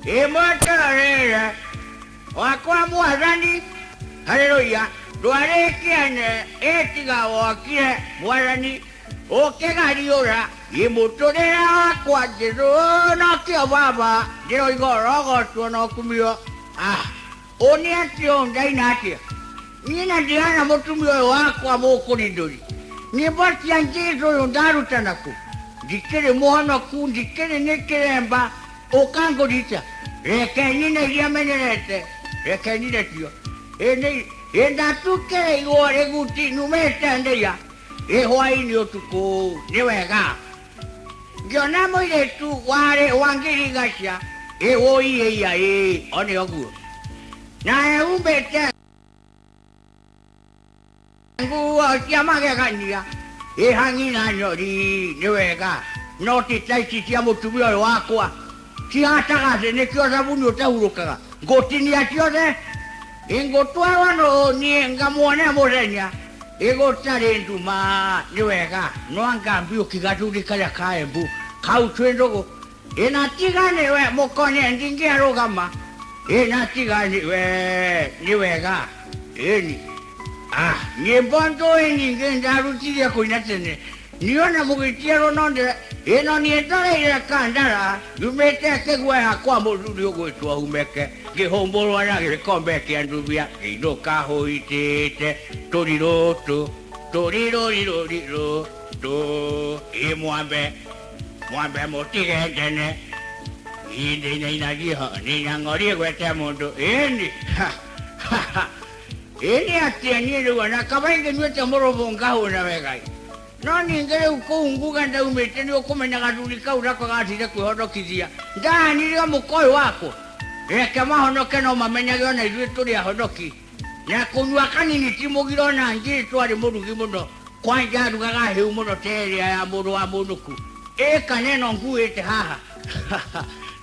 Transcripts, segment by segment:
Ĩmweterere wakwa mwathani, haleluya, ndwarĩkiane ĩtiga wokire mwathani ũkĩgariũra ĩmũtũrĩre wakwa Jesũ nokĩo baba ndĩroiga ũrogocwo na ũkumio. Ah, ũ nĩ atĩ ũũ ndaina atĩa niĩ na ndihana mũtumia ũyũ wakwa mũkũrindũri nyĩmbo cia Jesũ ũyũ ndarutana kũ ndikĩrĩ mũhonoku ndikĩrĩ nĩ kĩremba ũkangũrita reke nyine iria menyerete reke nyine cio ĩ ndatukĩrĩirwo rĩguti numĩte ndĩya ĩ hwaĩ-inĩ ũtukũ nĩ wega ngĩona mũirĩtu warĩ wa ngirigaca ĩ wũiĩia ĩ one ũguo na eumbĩte nguo cia magegania ĩ hang'ina nyori nĩ wega no ti ta ici cia mũtumia ũyũ wakwa cihataga thĩ nĩkĩo thabuni ũtahurũkaga ngũtinia ciothe ingũtwarwo nũ niĩ ngamuone mũthenya ĩgũtarĩ nduma nĩ wega no anga mbiũki gathuri karĩa ka Embu kau twĩ ndũgũ ĩna tiga nĩwe mũkonye ndingĩarũgama ĩna tiga nĩwe nĩ wega ĩni ah nyĩmbo njũĩ nyingĩ ndarutirie kũina tene niona mũgĩtiarwo no ndĩra ĩno niĩ ndoreire kandara yumĩte kĩguoya kwa mũthuri ũgwĩtwo Humeke ngĩhũmbũrwo na gĩkombe kĩa ndubia ngĩinũka hũitĩte tũrirũ tũ tũrirũrirũrirũ tũ ĩ mwambe mwambe mũtige ndene indĩinainagia nĩ ĩgwete mũndũ ĩni ĩni atĩa niĩ rĩu ona kaba ingĩnyuĩte mũrũbũ ngahũna wega no ningĩ rĩu kũu nguga ndaumĩte nĩ ũkũmenya gathuri kau nako gathire kwĩhonokithia ndahanirie mũka ũyũ wakwa reke mahonoke no mamenyage ona ithuĩ tũrĩ ahonoki na kũnyua kanini ti mũgiro ona njĩrĩ twarĩ mũrugi mũno kwanja arugaga hĩu mũno ta ĩrĩa ya mũndũ wa mũnũku ĩ kana ĩno nguĩte haha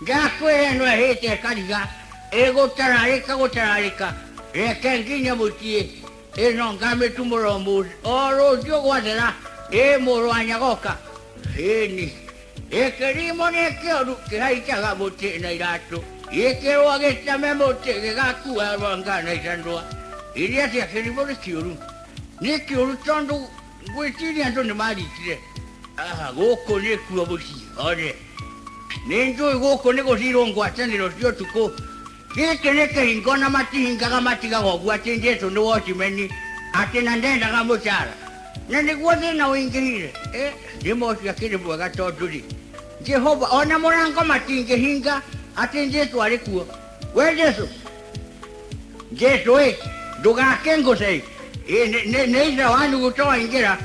ngakwĩra ĩno ĩhĩte ĩkariga ĩgũtararĩka gũtararĩka reke nginya mũciĩ ĩno ngamĩtumũra ũmũthĩ o rũciũ gwathera ĩ mũrũ wa nyagoka ĩni ĩkĩrimũ nĩ kĩoru kĩhaicaga mũtĩ na iratũ gĩkĩrwo gĩteme mũtĩ gĩgakua rwanga na ithandũa iria cia kĩrimũ nĩ kĩũru nĩ kĩũru tondũ ngwĩciria andũ nĩ maritire aha gũkũ nĩkuo mũciĩ one nĩ njũĩ gũkũ nĩ gũcirwo ngwatanĩro cia ũtukũ gĩkĩ nĩ kĩhingo na matihingaga matigaga ũguo atĩ Jesũ nĩ watchman atĩ na ndendaga mũcara na nĩguo thĩna ũingĩhire ndĩma ũcio akĩrĩ mwega tondũ rĩ Jehova ona mũrango matingĩhinga atĩ Jesũ arĩ kuo we Jesũ Jesũ ĩ ndũgakĩngũce ĩ nĩ ithe wa nũgũ waingĩra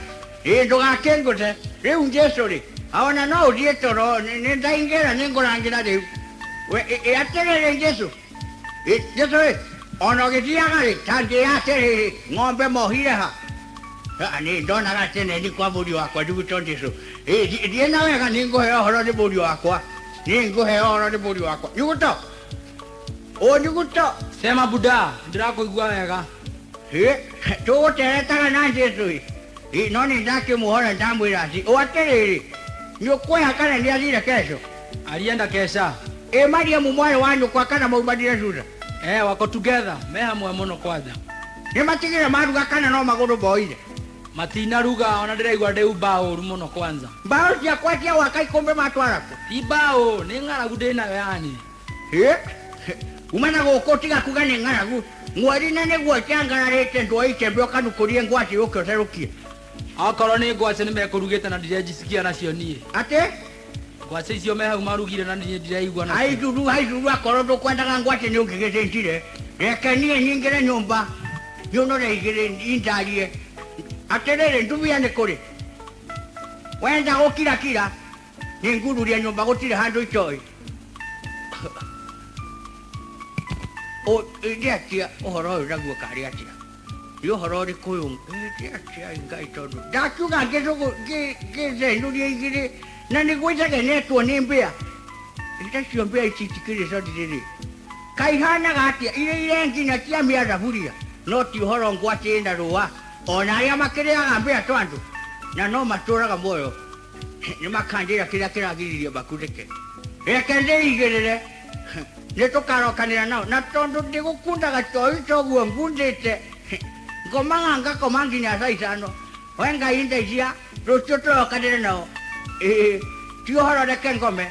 ĩ ndũgakĩngũce rĩu Jesũ rĩ ona no ũthiĩ toro nĩ ndaingĩra nĩ ngũrangĩra rĩu ĩ atĩrĩrĩ Jesũ ĩ Jesũ ĩ ona ũgĩthiaga rĩ ta njĩra atĩrĩrĩ ng'ombe mohire ha nĩ ndonaga tene nĩ kwa mũriũ wakwa nduguto Jesũ ĩ thiĩ na wega nĩ ngũheo ũhoro nĩ mũriũ wakwa nĩ ngũheo ũhoro nĩ mũriũ wakwa nyuguto ũ nyuguto Sema buda, ndĩrakũigua wega. Ĩ tũgũteretaga na Jesũ ĩ no nĩ ndakĩmuhora ndamwĩra atĩ ũ atĩrĩrĩ nyũkwa kana nĩ athire kesho Alienda kesha. Ĩ Mariamu mwarĩ wa nyũkwa kana maumanire thutha Eh, wako together, me hamwe mũno kwanja. Nĩ matigire maruga kana no magũrũ moire Matinaruga ona ndĩraigua ndĩu mbaũ ũru mũno kwanza. Mbaũ ciakwa cia gwaka ikũmbĩ matwara kũ Ti mbaũ, nĩ ng'aragu ndĩnayo yani. Ĩ uma na gũkũ tiga kuga nĩ ng'aragu mweri na nĩguo cangararĩte ndũa icembe ũkanukũrie ngwacĩ ũke ũtherũkie Okorwo nĩ ngwacĩ nĩ mekũrugĩte na ndirejisikia nacio niĩ. Atĩ Ngwacĩ icio me hau marugire na niĩ ndiraigua nacio. Haithuru haithuru akorwo ndũkwendaga ngwacĩ nĩ ũngĩgĩthĩnjire reke niĩ nyingĩre nyũmba nyũnũre igĩrĩ indarie atĩrĩrĩ ndumia nĩ kũrĩ wenda gũkirakira nĩ ngururia nyũmba gũtirĩ handũ itoĩ O nĩ atĩa ũhoro ũyũ naguo karĩ atĩa? Nĩ ũhoro ũrĩkũ ũyũ? Nĩ atĩa Ngai tondũ ndakiuga ngĩcenũria igĩrĩ na nĩguo itegenetwo nĩ mbĩa. Itacio mbĩa ici itikĩrĩ cothi rĩrĩ. Kaihanaga atĩa irĩ ire nginya cia mĩathaburia no ti ũhoro ngwatĩ na rũa ona arĩa makĩrĩaga mbĩa twa andũ na no matũraga muoyo nĩ makanjĩra kĩrĩa kĩragiririe makunĩke. Reke ndĩigĩrĩre nĩ tũkarokanĩra nao na tondũ ndĩgũkundaga toi toguo ngundĩte ngomaga ngakoma nginya thaa ithano we Ngai ndeithia rũciũ tũrokanĩre nao. Ĩĩ ti ũhoro reke ngome.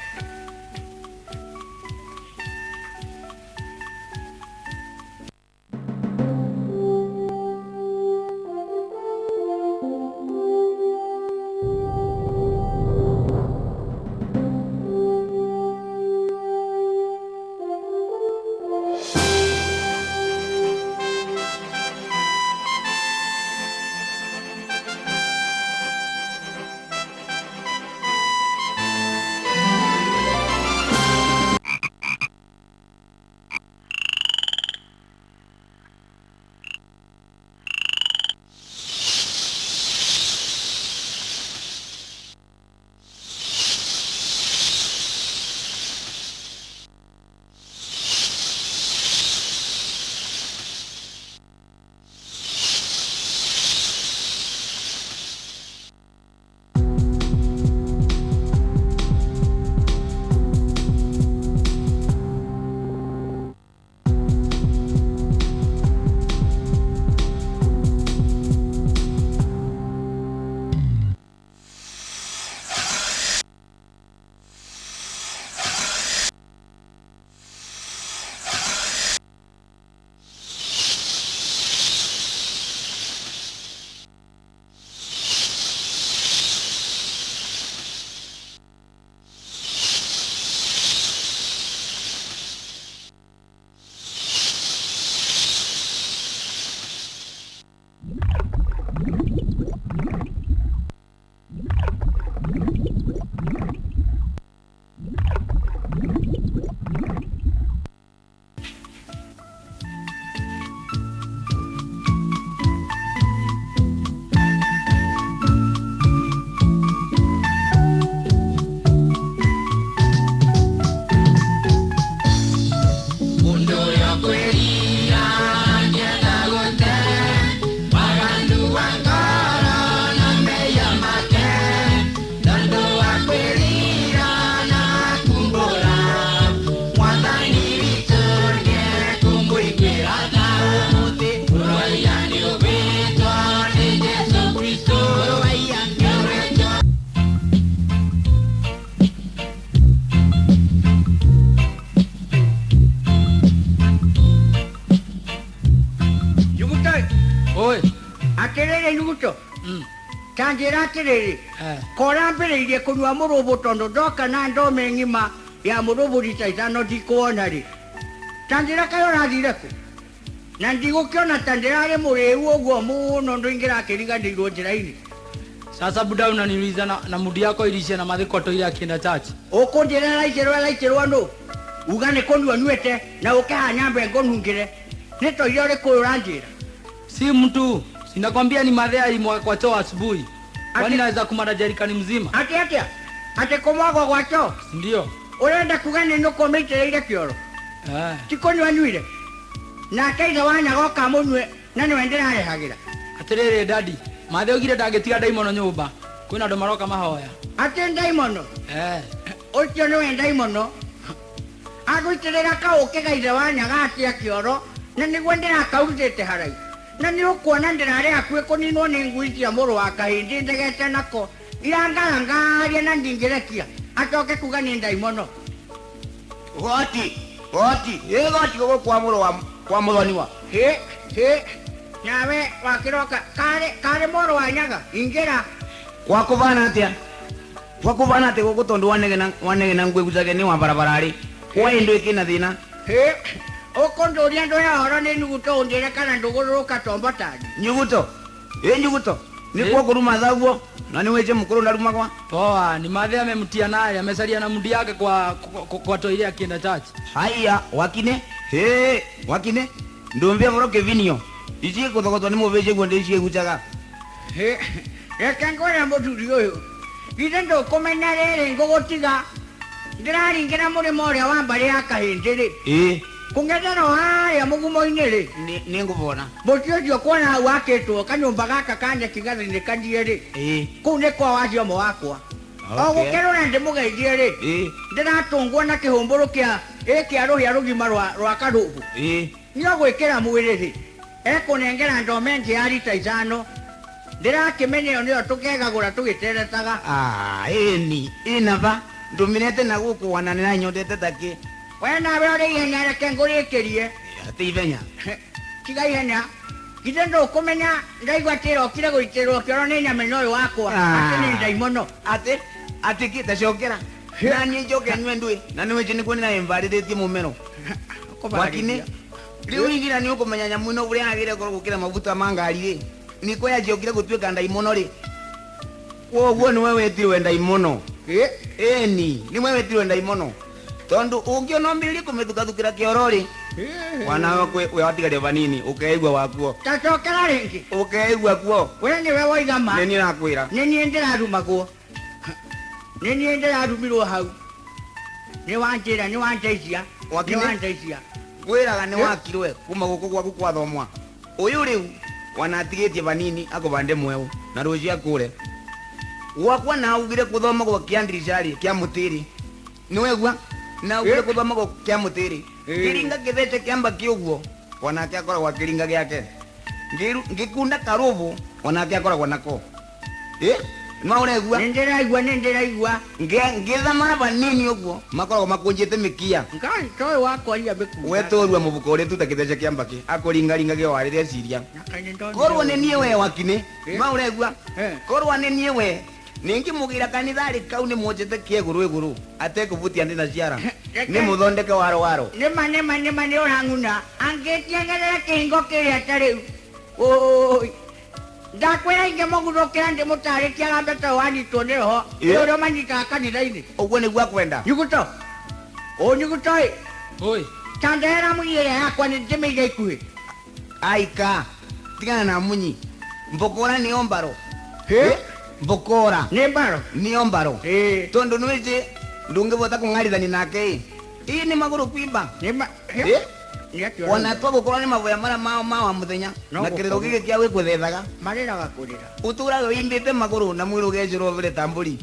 Atĩrĩrĩ Nyuguto. Ta njĩra atĩrĩrĩ korambĩrĩirie kũnyua mũrũbũ tondũ ndoka na ndome ng'ima ya mũrũbũ rita ithano ndikuona rĩ. Ta njĩra kaĩ ũrathire kũ? Na ndigũkĩona ta ndĩrarĩ mũrĩu ũguo mũno ndũingĩrakĩriganĩirwo njĩra-inĩ. Sasa buda unaniuliza na mudi yako ilishia na mathiko to ile akienda church. Ũkũnjĩra ĩraicĩrwo ĩraicĩrwo nũ? Uga nĩ kũnyua nyuĩte na ũke haha nyambe ngũnungĩre. Nĩ toire ũrĩkũ ũyũ ũranjĩra? Si mtu. Sinakwambia ni madhea alimwaga kwa choo asubuhi. Kwani naweza kumada jerikani mzima? Ati atia? Ati kumwagwa kwa choo? Ndio. Urenda kuga nĩ nũkũmĩitĩrĩire kĩoro? Eh. Ti kũnyua nyuire? Nake ithe wa Nyagoka mũnyue na nĩwe ndĩrarehagĩra. Atĩrĩrĩ dadi, mathe oigire ndangĩtiga ndaimono nyũmba. Kwĩna andũ maroka mahoya. Atĩ ndaimono? Eh. Ũcio nĩwe ndaimono. Agũitĩrĩra kaũkĩ ga ithe wa Nyaga atĩa kĩoro na nĩguo ndĩrakaurutĩte haraihu. Na nĩ ũkuona ndĩrarĩ hakuhĩ kũninwo nĩ ngui cia mũrũ wa Kahĩndĩ ndegete nako irangarangaria na ndingĩrekia acoke kuga nĩ ndaimono. Goti, goti, ĩ goti gũkũ kwa mũrũ wa kwa mũthoniwa. Hĩ, hĩ, nawe wakĩroka karĩ mũrũ wa Nyaga ingĩra. Kwa kũbana atĩa? Kwa kũbana atĩa gũkũ tondũ wanegena ngwĩgucage nĩ wa barabara rĩ? Kwa indo ĩkĩna thĩna. Hĩ, ũkũndũria ndũ ya ũhoro nĩ Nyuguto ũnjĩre kana ndũgũrũrũka tombo tani. Nyuguto? Ĩ Nyuguto? Nĩ kwa kũruma thaguo? Na nĩ wĩje mũkũrũ ndarumagwa. Poa, ni madhe amemtia naye, amesalia na mudi yake kwa toile akienda church. Haya, wakine. He, wakine. Ndumbia voro kevinio. Ici kuthogotwo nĩ mũbĩci guo ndĩciĩ gucaga. He, reke ngwĩre mũthuri ũyũ. Githĩ ndũkũmenya rĩrĩ ngũgũtiga. Ndĩraringĩra mũrĩmo ũrĩa wa mbarĩ ya Kahĩndĩ rĩ. Ĩĩ. Kũng'ethera harĩa mũgumo-inĩ rĩ. Nĩ ngũbona. Mũciĩ ũcio kuona hau wakĩtwo kanyũmba gaka ka nyeki gathĩinĩ kaniĩ rĩ. Ĩĩ. Kũu nĩ kwa wacio ũmwe wakwa. O gũkĩrũra ndĩmũgeithie rĩ. Ĩĩ. Ndĩratũngwo na kĩhũmbũrũ kĩa kĩa rũhĩa rũgima rwa karũbũ. Ĩĩ. Nĩ ũgwĩkĩra mwĩrĩ rĩ. Ekũnengera ndome ĩngĩ ya rita 5. Ndĩrakĩmenya ĩyo nĩyo tũkegagũra tũgĩteretaga. Ah, ĩni. Ĩnaba. Ndũmĩrete na gũkũ wana nĩranyondete takĩ. We nawe ũrĩ ihenya reke ngũrĩkĩrie. Atĩ ihenya. Tiga ihenya. Githĩ ndũkũmenya ndaigua atĩ ĩrokire gũitĩrwo kĩoro nĩ nyamenya ũyũ wakwa. Atĩ nĩ ndaimono. Atĩ atĩ kĩ tacokera. Na niĩ njoke nyue ndũĩ. Na nĩ wĩnje nĩkuo nĩraĩmbarĩrĩtie mũmero. Wakine. Rĩu igira nĩ ũkũmenya nyamũ ĩno ũrĩa yagĩrĩire gũkorwo gũkĩra maguta ma ngari rĩ. Nĩkwo yanjokire gũtuĩka ndaimono rĩ. Kwoguo nĩwe wetirwe ndaimono. Ĩni, nĩwe wetirwe ndaimono. Tondu ũngĩona mbĩrĩrie kũmĩthukathukĩra kĩoro rĩ. Wana wakwe we watigaria vanini ũkeigua wakuo. Tacokera rĩngĩ. Ũkeigua kuo. We nĩwe waiga ma. Nĩ niĩ nakwĩra. Nĩ niĩ ndĩrarumagwo. Nĩ niĩ ndĩrarumirwo hau. Nĩ wanjĩra, nĩ wandeithia. Nĩ wandeithia. Ngwĩraga nĩ wakirwe kuma gũkũ gwaku kwathomwa. Ũyũ rĩu wanatigĩtie vanini akũbande mweũ na rũciũ akũre. Gwakwa na augire kũthoma gwa kĩa ndiricari kĩa mũtĩrĩ. Nĩwegua? Na augire kũthoma gwa kĩa mũtĩrĩ. Ngĩringa kĩthece kĩamba kĩũguo onake akoragwo akĩringa gĩake. Ngĩkunda karũbũ onake akoragwo nako. No ũraigua? Nĩ ndĩraigua, nĩ ndĩraigua. Ngĩthamara vanini ũguo makoragwo makũnjĩte mĩkia. Ngai toĩ wakwaria mĩkunda. We tũrua mũbuko ũrĩa tuta kĩthece kĩa mbakĩ akũringaringa kĩo eciria. Korwo nĩ niĩ we wakine. No ũraigua? Korwo nĩ niĩ we nĩngĩmũgĩra kanitharĩ kau nĩ mwonjete kĩegũrũ ĩgũrũ atekũbutia ndĩ na ciara. Nĩ mũthondeke waro waro. Nĩma nĩma nĩma nĩ ũrang'una. Angĩtiengerera kĩhingo kĩrĩa ta rĩu. Ũũi. Ndakwĩra ingĩmũguthũkĩra ndĩmũtarĩtie agambe ta wanyitwo nĩ roho. Ũrĩa ũmanyitaga kanitha-inĩ. Ũguo nĩguo akwenda. Nyuguto. Ũ nyuguto ĩ. Oi. Ta ndehera munyi ĩrĩa yakwa nĩ ndĩmĩige ikuhĩ. Aika. Tigana na munyi. Mbokora nĩyo mbaro. Mbokora. Nĩ mbaro. Nĩyo mbaro. Tondũ nĩwĩci ndũngĩbota kũng'arithania nake ĩ. Ĩ nĩ magũrũ kwimba. Nĩ Ona twagũkorwo nĩ maboya marĩa mao ma wa mũthenya na kĩrĩro gĩkĩ kĩa gwĩkũthethaga. Marĩraga kũrĩra. Ũtũraga wĩimbĩte magũrũ na mwĩrĩ ũgecũrwo vile ta mbũri.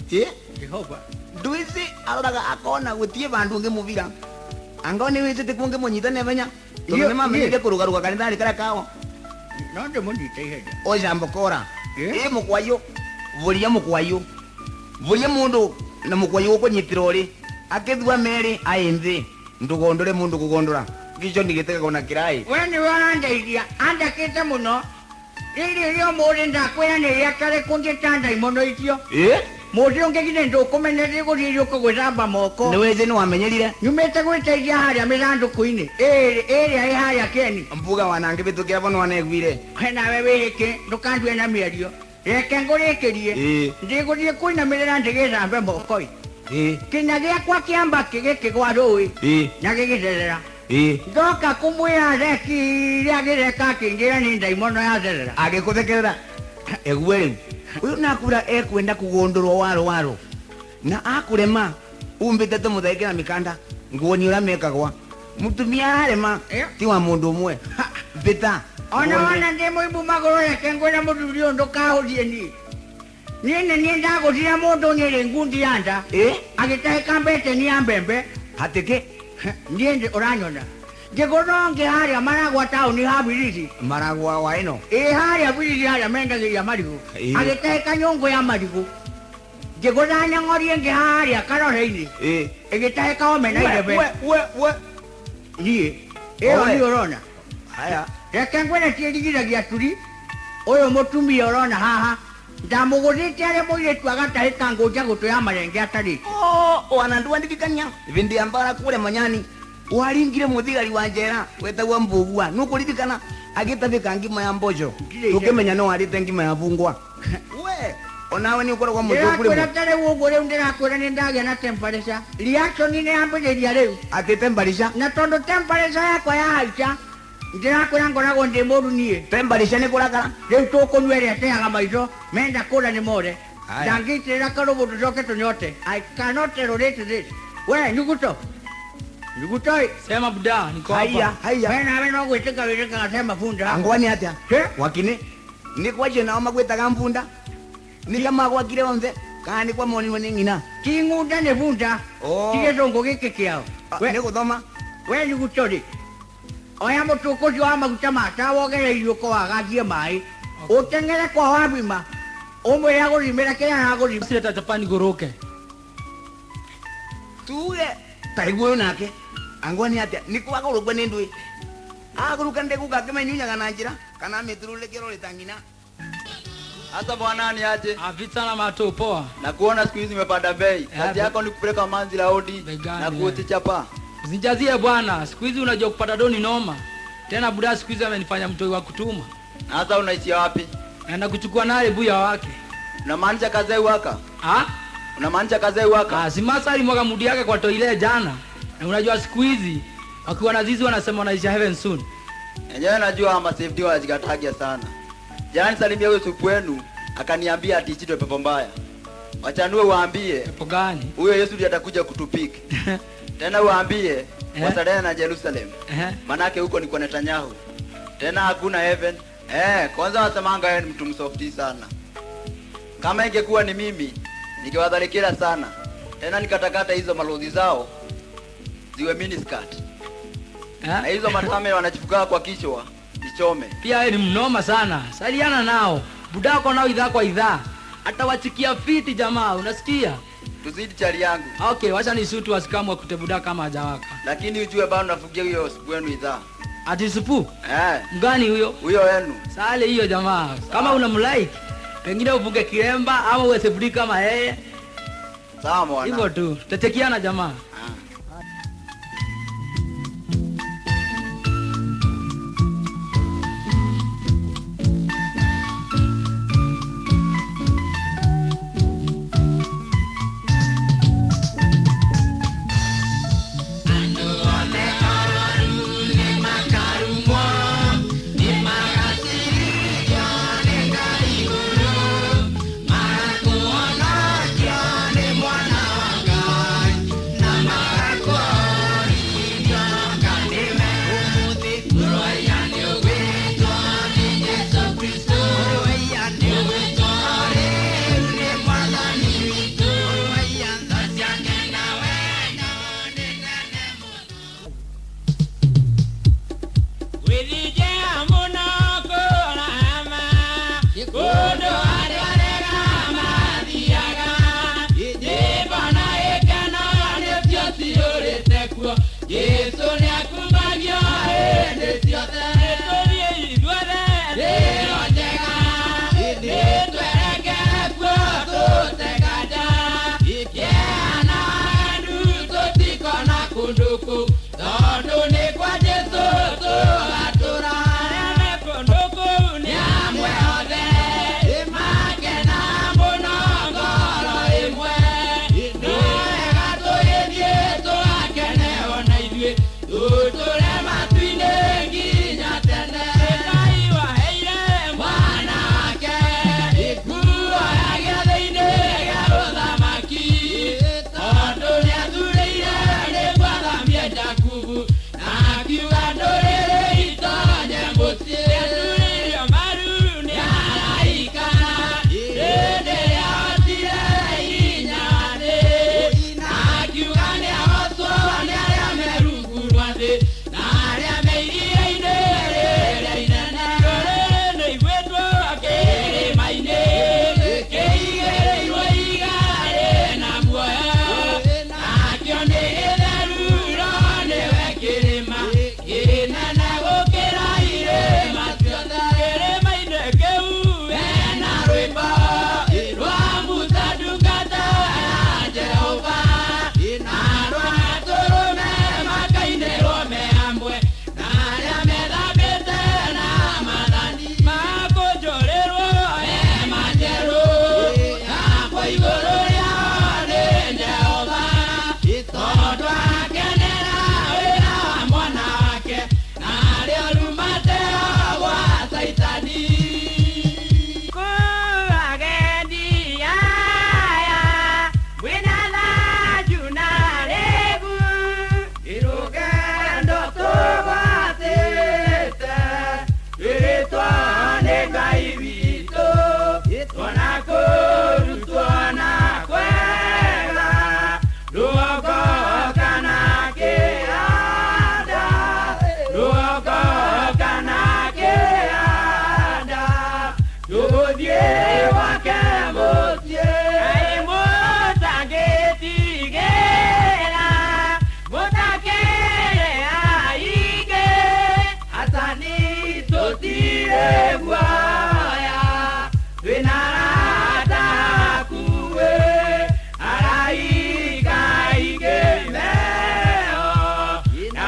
Jehova. Ndũici aroraga akona gũtiĩ vandũ ũngĩmũvira. Angao nĩ wĩcĩte kũngĩmũnyita naihenya. Tondũ nĩmamenyire kũrũgarũga kanitharĩ karĩa kao. No ndĩmũnyite ihenya. Oca mbokora. Ĩ mũkwaiũ. Vũria mũkwaiũ. Vũria mũndũ na mũkwaiũ ũkũnyitĩra ũrĩ. Akĩthua merĩ aĩ nthĩ. Ndũgondore mũndũ kũgondora. Gĩco nĩgĩtegagwo na kĩraĩ. We nĩwe ũrandeithia. Andakĩte mũno. Rĩrĩ rĩa ũmũthĩ ndakwĩra nĩ rĩa karĩ kũnjĩta ndaimono icio. Mũthĩ ũngĩ githĩ ndũkũmenya ndĩgũthiĩ gũka gwĩthamba moko. Nĩ wĩjĩ nĩ wamenyerire. Nyumĩte gwĩteithia harĩa mĩthandũkũ-inĩ. Ĩrĩa ĩ harĩa Keni. Mbuga wanangĩbĩtũkĩra bo nĩwaneguire. He nawe wĩhĩke ndũkandue na mĩario. Reke ngũrĩkĩrie. Ndĩgũthiĩ kũinamĩrĩra ndĩgĩthambe moko ĩ. Kĩnya gĩakwa kĩa mbakĩ gĩkĩgwa rũĩ. Na gĩgĩtherera. Ndoka kũmwĩra rekire agĩreka akĩnjĩra nĩ ndaimono yatherera. Agĩkũthekerera. Egue rĩu. Ũyũ nakwĩra ekwenda kũgũndũrwo waro waro. Na akũrema umbĩte ta mũthaike na mĩkanda nguoni ũrĩa mekagwa. Mũtumia ararema ti wa mũndũ ũmwe. Mbĩta. Ona wona ndĩ mũimbu magũrũ reke ngwĩre mũthuri ũyũ ndũkahũthie niĩ. Niĩ nĩ niĩ ndagũthire mũndũ nyĩrĩ ngundi ya nda. Agĩtahĩka mbeteni ya mbembe. Hatĩkĩ. Niĩ ndĩ ũranyona. Ngĩgũtha ũngĩ harĩa maragwa taũni ha Birithi. Maragwa wa ĩno? Ĩ harĩa Birithi harĩa mendagĩria marigũ. Agĩtahĩka nyũngũ ya marigũ. Ngĩgũtha nyang'ori ĩngĩ harĩa karore-inĩ. Ĩgĩtahĩka omena irebe. We. Niĩ. Ĩyo nĩ ũrona. Haya. Reke ngwĩre ciĩrigithagia turi. Ũyũ mũtumia ũrona haha. Ndamũgũthĩte arĩ mũirĩtu agatahĩka ngũnja gũtũ ya marenge atarĩte. Wana ndwandikikania. Vindi ya mbara kũrĩa manyani. Waringire mũthigari wa njera wetagwo Mbugua. Nũkũririkana agĩtabĩka ngima ya mboco. Tũkĩmenya no arĩte ngima ya bungwa. We. Onawe nĩ ũkoragwo mũthũku Ndĩrakwĩra rĩmwe. ta rĩu ũguo rĩu ndĩrakwĩra nĩ ndagĩa na temperature. Reaction nĩ yambĩrĩria rĩu. Atĩ temperature. Na tondũ temperature yakwa yahaica ndĩrakwĩra ngoragwo ndĩ mũru niĩ. Temperature nĩ kũrakara. Rĩu tũkũnyua ĩrĩa ĩteaga maitho menda kũra nĩ more. Aya. Ndangĩitĩrĩra karũbũ tũcoke tũnyote. I cannot tolerate this. We nyuguto. Nyuguto ĩ. Sema buda, niko Haiya, hapa. haiya. We nawe no gwĩtĩka wĩtĩkaga sema bunda. Angwani atĩa? He? Wakine. Nĩ kwacio nao magwĩtaga mbunda. Nĩ kama gwakire onthe. Kana nĩ kwa monirwo nĩ ng'ina. Ti ng'unda nĩ bunda. Oh. Ti gĩcũngũ gĩkĩ kĩao. Ah, Nĩ gũthoma. We nyuguto rĩ. Oya mũtũkũ ũcio wa maguta ma tawa wogereirio ko wagagie maĩ. Ũteng'ere kwa wabima. Ũmwĩre agũthimĩre kĩrĩa aragũthima. Sileta chapani goroke. Tuge ta igua ũyũ nake. Angwani atĩa? Nĩ kwagũrũkwo nĩ ndũĩ. Agũrũka ndekuga akĩmenyunyaga na njĩra kana amĩturũrĩke rore ta ng'ina. Hasa bwana ni aje? Avita na mato poa. Na kuona siku hizi umepanda bei. Kazi yako ni kupeleka manzi laodi Bei gani, na eh? kuotichapa. Usijazie bwana, siku hizi unajua kupata doni noma. Tena buda siku hizi amenifanya mtoi wa kutuma. Na hasa unaishia wapi? Na kuchukua naye buya wake. Unamaanisha kazai waka? Ah? Unamaanisha kazai waka? Ah, si Masa alimwaga mudi yake kwa toile jana. Na unajua siku hizi wakiwa na zizi wanasema wanaisha heaven soon. Enyewe najua ama safety wanajikatagia sana. Jana nisalimia huyo supu wenu akaniambia ati ichitwe pepo mbaya. Wachanue waambie Pepo gani? huyo Yesu ndiye atakuja kutupika. Tena waambie Eh? wasalene na Jerusalem. Eh? Manake huko ni kwa Netanyahu. Tena hakuna heaven. Kwanza wasemanga yeye ni mtu msofti sana. Kama ingekuwa ni mimi, ningewadharikira sana. Tena nikatakata hizo malodhi zao ziwe miniskirt. Na Eh? hizo matame wanachifukaa kwa kichwa nichome. Pia yeye ni mnoma sana. Saliana nao. Budako nao idhaa kwa idhaa. Atawachikia fiti jamaa, unasikia? Tuzidi chali yangu. Okay, wacha nisutu wasikamu wakute buda kama hajawaka. Lakini ujue bado nafugia huyo siku wenu idhaa. Ati supu? Eh, Mgani huyo? huyo wenu. Sale hiyo jamaa. Kama unamlike, pengine uvuke kiremba ama uwe sefuri kama yeye. Sawa mwana. Hivyo tu. Tutachekiana jamaa. Ah.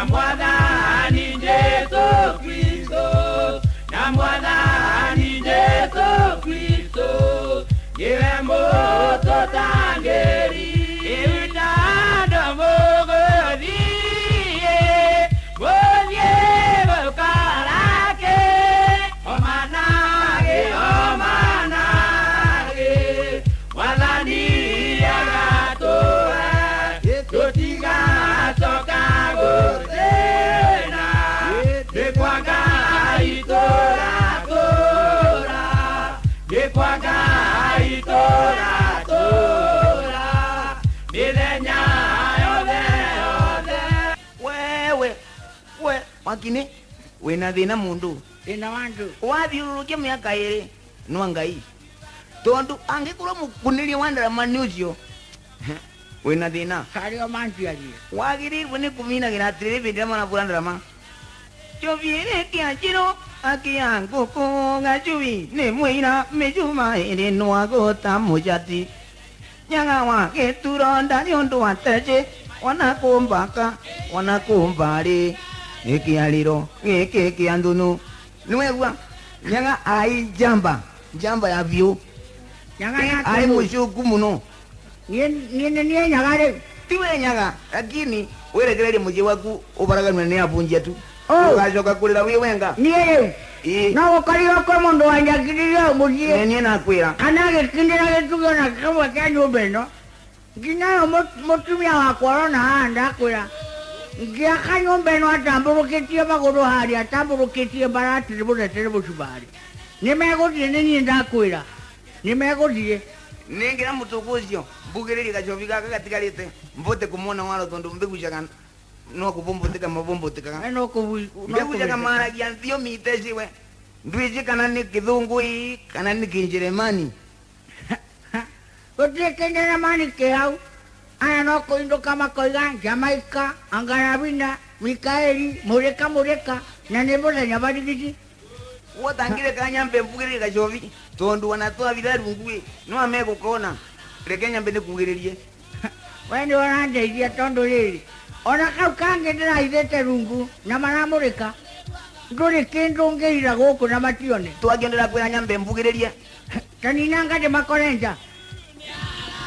Na Mwathani Jesu Kristo, na Mwathani Jesu Kristo, niwe mũtũtangĩri. Ĩutando mũgũthiĩ, mũthiĩ mũkarake, omanage, omanage, Mwathani agatũhe, tũtigacoka gũthĩna, nĩ kwa Ngai tũratũũra, nĩ kwa Ngai tũratũũra, mĩthenya yothe yothe. Wewe we wakini wina thina mundu Thĩna wa andũ. Wathiũrũrũkia mĩaka ĩrĩ nwa Ngai tondu angĩkorwo mũkunĩrie wa ndarama nĩ ũcio wĩna thĩna. Karĩo manjiarie. Wagĩrĩirwo nĩ kũminagĩra atĩrĩrĩ bĩndĩ ĩrĩa marabũra ndarama Choviere kia chiro akia ngũkũ gacui nĩ mwĩira mĩcuma ĩrĩ nwagũta mũcati nyaga wa gĩturo ndarĩ ũndũ atece ona kũmbaka ona kũmbarĩ nĩ kĩarĩro gĩkĩ kĩa nthũnũ nĩwegua nyaga ai njamba njamba ya biũ. Nyaga ya Ai kũmũ. Mũcuku mũno. Niĩ niĩ nĩ niĩ nyaga rĩu. Tiwe nyaga lakini wirekererie mũciĩ waku ũbaraganwe nĩ abunjia tu. Oh. Ũgacoka kũrĩra wĩ wenga. Niĩ rĩu. Ĩĩ. No gũkorirwo kwĩ mũndũ wanjakiririe mũciĩ. Nĩ niĩ nakwĩra. Kana agĩkindĩra gĩtugĩ ona kĩmwe kĩa nyũmba ĩno nginya yo mũtumia wakwa ũrona haha ndakwĩra ngĩaka nyũmba ĩno atambũrũkĩtie magũrũ harĩa atambũrũkĩtie mbarati mũretere mũcumarĩ nĩ megũthiĩ nĩ niĩ ndakwĩra nĩ megũthiĩ. Nĩngĩra mũtũkũ ũcio mbugĩrĩrie gacobi gaka gatigarĩte mbote kũmona waro tondũ mbĩgucaga no kũbũmbũtĩka mabũmbũtĩkaga. We no kũbu- no mbĩgucaga kũbũthĩka. Maragia thiomi iteciwe ndwĩci kana nĩ kĩthũngũ ĩ kana nĩ kĩnjeremani. Gũtirĩ kĩnjeremani kĩ hau aya no kũindũka makoiga Jamaika Angarabina Mikaeli mũrĩka mũrĩka na nĩ mũthenya barigiti. Wotangire kanyambe mbugĩrĩrie gacobi tondũ ona twabitha rungu ĩ no amegũkona reke nyambe nĩkugĩrĩrie. We nĩ ũrandeithia tondũ rĩrĩ ona kau kangĩ ndĩraithĩte rungu na maramũrĩka ndũrĩ kĩndũ ũngĩira gũkũ na matione. Twakĩendera kwĩra nyambe mbugĩrĩrie. Ta ninanga ndĩmakore nja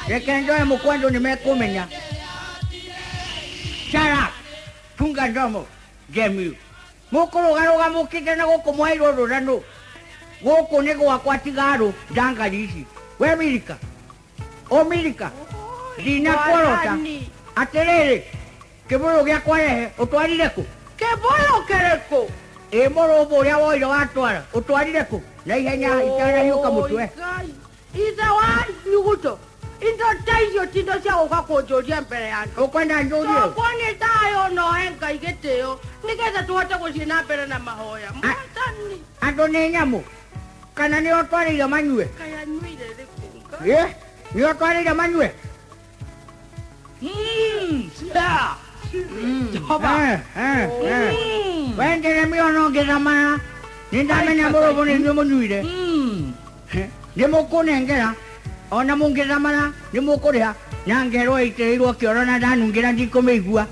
reke njoe mũkwendũ nĩ mekũmenya. Shut up. Funga ndomo jemiu mũkũrũgarũga mũkĩte na gũkũ mwairwo rũranũ gũkũ nĩ gwakwa tigarũ ndangari ici we mirika ũ mirika ndinakuorota. Mwathani. Atĩrĩrĩ kĩbũyũ gĩakwa rehe ũtwarire kũ? Kĩbũyũ kĩrĩkũ? Ĩ mũrũmbũ ũrĩa woire watwara ũtwarire kũ na ihenya itanahiũka mũtwe? Ngai. Ithe wa nyuguto indo ta icio ti indo cia gũka kũnjũria mbere ya andũ. Ũkwenda njũrie? Tokwo nĩ thayũ no he Ngai gĩtĩo nĩgetha tũhote gũthiĩ na mbere na mahoya. Mwathani. Andũ nĩ nyamũ kana nĩ ũtwarĩire manyue? Kaĩ anyuire rĩkũ Ngai? Ĩ nĩ ũtwarĩire manyue? Yeah. Jehova. Eh, eh, eh. We Njeremia ona ũngĩthamana nĩ ndamenya mũrũmbũ nĩ inyuĩ mũnyuire. Nĩ mũkũnengera ona mũngĩthamana nĩ mũkũrĩha na ngerwo ĩitĩrĩirwo kĩoro na ndanungĩra ndikũmĩigua.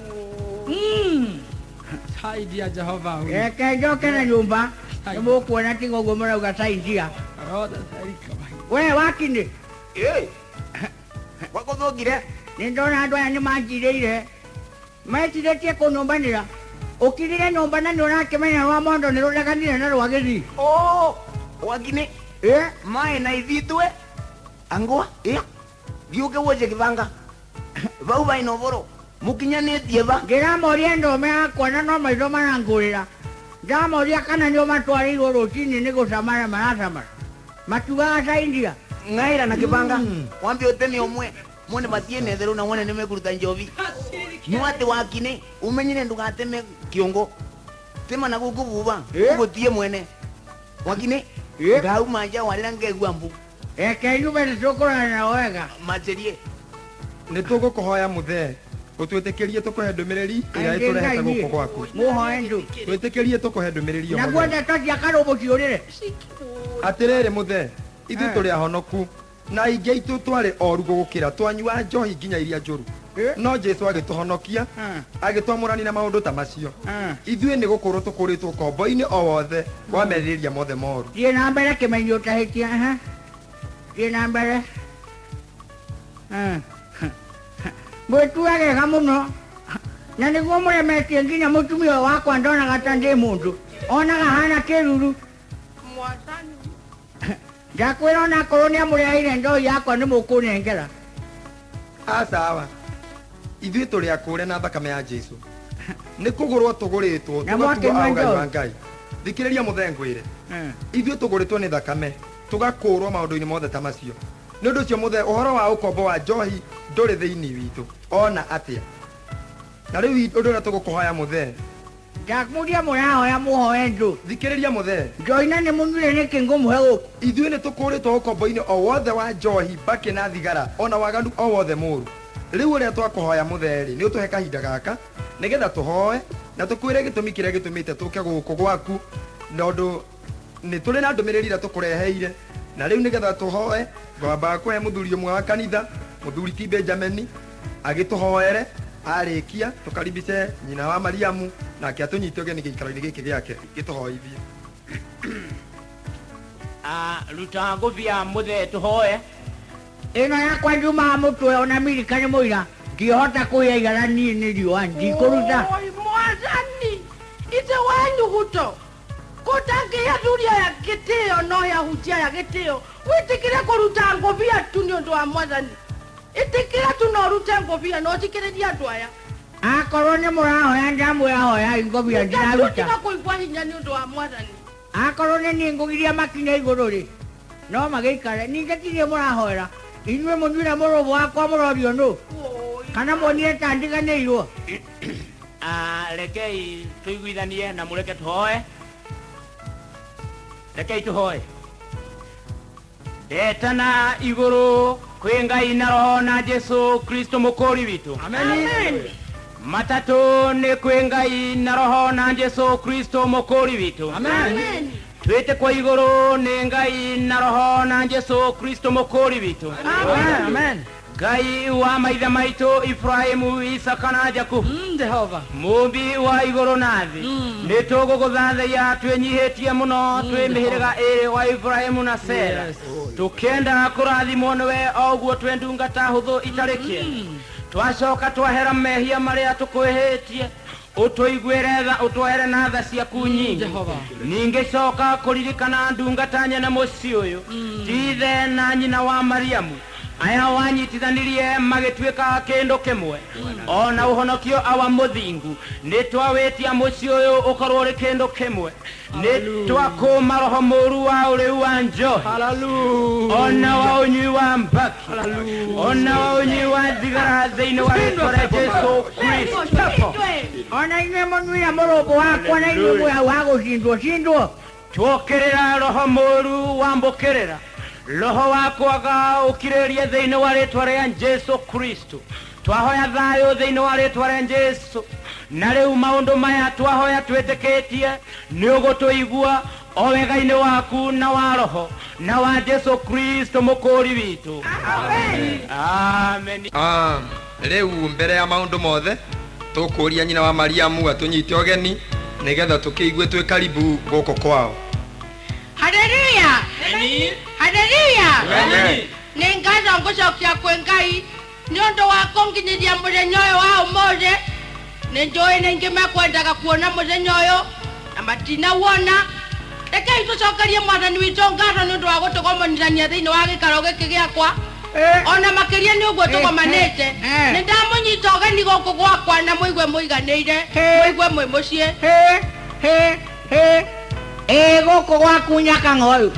Saidia Jehova huyu. Reke njoke na nyũmba nĩ mũkuona tiga ũguo mũrauga saidia. Roda saika. We wakinĩ. Ĩ gwakũthũkire. Nĩ ndona andũ aya nĩ manjirĩire mecirĩtie kũnyũmbanĩra ũkirire nyũmba na nĩ ũrakĩmenya rwa mondo nĩ rũreganire na rwa gĩthii. Oo wakini ĩ mae na ithitwe angwa ĩ thiũke woce kĩbanga vau vaina ũboro mũkinyanĩtie va. Ngĩramoria ndũme yakwa na no maitho marangũrĩra ndamoria kana nĩ ũmatwarĩirwo rũcinĩ nĩ gũcamara maracamara matugaga caindia. Ng'aira na kĩbanga wambe ũteme ũmwe mwone batie netherũ na wone nĩmekũruta njobi no atĩ wakini ũmenyere ndũgateme kĩongo tema na gũkũ vuva ũgũtie mwene wakini ngauma nja warĩra ngegua mbu. Reke inyume nĩtũkũrana nao wega. Macerie. Nĩ tũgũkũhoya mũthee ũtwĩtĩkĩrie tũkũhe ndũmĩrĩri ĩrĩa ĩtũrehete gũkũ gwaku. Mũhoe ndu. Twĩtĩkĩrie tũkũhe ndũmĩrĩri ĩyo naguo mũthee. Ndeto cia karũmbũ ciũrĩre. Atĩrĩrĩ mũthee ithuĩ tũrĩ ahonoku na aingĩ aitũ twarĩ oru gũgũkĩra twanyua njohi nginya iria njũru. No Jesu agĩtũhonokia agĩtwamũrania na maũndũ ta macio. Ithuĩ nĩ gũkũrwo tũkũrĩtwo ũkombo-inĩ o wothe wa merirĩria mothe moru. Thiĩ na mbere kĩmenyi ũtahĩtia. Thiĩ na mbere. Mwĩtuagega mũno na nĩguo mũremetie nginya mũtumia ũyũ wakwa ndonaga ta ndĩ mũndũ, onaga hana kĩruru. Ndakwĩra onakorwo nĩamũreheire ndohi yakwa nĩ mũkũnengera. Asawa, ithuĩ tũrĩ akũre na thakame ya Jesu. Nĩ kũgũrwo tũgũrĩtwo tũgatuo a ũgai wa Ngai. Thikĩrĩria mũthee ngwĩre, ithuĩ tũgũrĩtwo nĩ thakame tũgakũrwo maũndũ-inĩ mothe ta macio. Nĩ ũndũ ũcio mũthee, ũhoro wa ũkombo wa njohi ndũrĩ thĩinĩ witũ ona atĩa. Na rĩu ũndũ ũrĩa tũgũkũhoya mũthee, ndakũria mũrahoya mũhoe ndũ. Thikĩrĩria mũthee, njohi na nĩ mũnyuire nĩkĩ ngũmũhe gũkũ? Ithuĩ nĩ tũkũrĩtwo ũkombo-inĩ o wothe wa njohi, mbakĩ na thigara, ona waganu o wothe mũũru. Rĩu ũrĩa twakũhoya mũthee rĩ, nĩ ũtũhe kahinda gaka nĩgetha tũhoe na tũkwĩre gĩtũmi kĩrĩa gĩtũmĩte tũke gũkũ gwaku, tondũ nĩ tũrĩ na ndũmĩrĩri ĩrĩa tũkũreheire. Na rĩu nĩgetha tũhoe, ngwambaga kũhe mũthuri ũmwe wa kanitha, mũthuri ti Benjamini, agĩtũhoere. Arĩkia tũkaribice nyina wa Mariamu nake atũnyite ũgeni gĩikaro-inĩ gĩkĩ gĩake gĩtũhoithie. Ruta ngũbia mũthee tũhoe. Ĩno yakwa njumaga mũtwe ona Mirika nĩ mũira, ndihota kũiya igara niĩ nĩ riũa ndikũruta. Mwathani, ithe wanyu guto kũtangĩhe athuri aya gĩtĩo no ahunjia aya gĩtĩo, wĩtĩkĩre kũruta ngũbia tu nĩ ũndũ wa mwathani. Ĩtĩkĩra tu na ũrute ngũbia na ũthikĩrĩrie andũ aya. Akorwo nĩ mũrahoya ndamwĩra hoyai ngũbia ndiraruta. Tiga kũigua hinya nĩ ũndũ wa mwathani. Akorwo nĩ niĩ ngũgiria makinya igũrũ rĩ, no magĩikare. Ningĩ ti niĩ mũrahoera, inyuĩ mũnyuire mũrũbũ wakwa mũrorio nũ kana muonire ta ndiganĩirwo. Rekei tũiguithanie na mũreke tũhoe. Rekei tũhoe. Ndetana igũrũ kwĩ Ngai na Roho na Jesu Kristo mũkũri witũ. Amen. Matatũ nĩ kwĩ Ngai na Roho na Jesu Kristo mũkũri witũ. Amen. Twĩte kwa igũrũ nĩ Ngai na Roho na Jesu Kristo mũkũri witũ. Amen. Ngai wa maithe maitũ Ibrahimu, Isaka na Jakubu, Jehova mũmbi wa igũrũ na thĩ, nĩ tũgũgũthathaiya twĩnyihĩtie mũno twĩ mĩhĩrĩga ĩrĩ wa Ibrahimu na Sera, tũkĩenda kũrathimwo nĩwe o ũguo twĩ ndungata hũthũ itarĩ kĩene. Twacoka twahera mehia marĩa tũkwĩhĩtie, ũtũiguĩre tha, ũtwehere na tha ciaku nyingĩ. Ningĩ coka kũririkana ndungata nyene mũciĩ ũyũ, ti ithe na nyina wa Mariamu, aya wanyitithanirie magĩtuĩka kĩndũ kĩmwe, ona ũhonokio awa mũthingu. Nĩ twawĩtia mũciĩ ũyũ ũkorwo ũrĩ kĩndũ kĩmwe. Nĩ twakũma roho mũũru wa ũrĩu wa njohi, ona wa ũnyui wa mbaki, ona wa ũnyui wa thigara thĩinĩ wa rĩtwa rĩa Jesu Kristo. Ona inyuĩ mũnyuire mũrũbũ wakwa na inyuĩ mwĩ hau ha gũcindwo cindwo. Tuokĩrĩra roho mũũru wa mbũkĩrĩra, roho wa kwaga ũkirĩrĩria thĩinĩ wa rĩtwa rĩa Jesu Kristo. Twahoya thayũ thĩinĩ wa rĩtwa rĩa Jesu. Na rĩu maũndũ maya twahoya twĩtĩkĩtie nĩ ũgũtũigua o wega-inĩ waku na wa roho na wa Jesu Kristo mũkũri witũ. Amen. Rĩu mbere ya maũndũ mothe tũkũria nyina wa Mariamu atũnyite ũgeni nĩgetha tũkĩigue twĩ karibu gũkũ kwao. Haleluya. Haleluya. Nĩ ngatho ngũcokia kwĩ Ngai nĩ ũndũ wa kũnginyithia mũthenya ũyũ wa ũmũthĩ. Nĩ njũĩ nĩ aingĩ mekwendaga kuona mũthenya ũyũ na matinawona. Rekei tũcokerie mwathani witũ ngatho nĩ ũndũ wa gũtũgomanithania thĩinĩ wa gĩikaro gĩkĩ gĩakwa. Ona makĩria nĩ ũguo tũgomanĩte. Nĩ ndamũnyita ũgeni gũkũ gwakwa na mũigue mũiganĩire, mũigue mwĩ mũciĩ. Ĩ gũkũ gwaku Nyakang'oyũ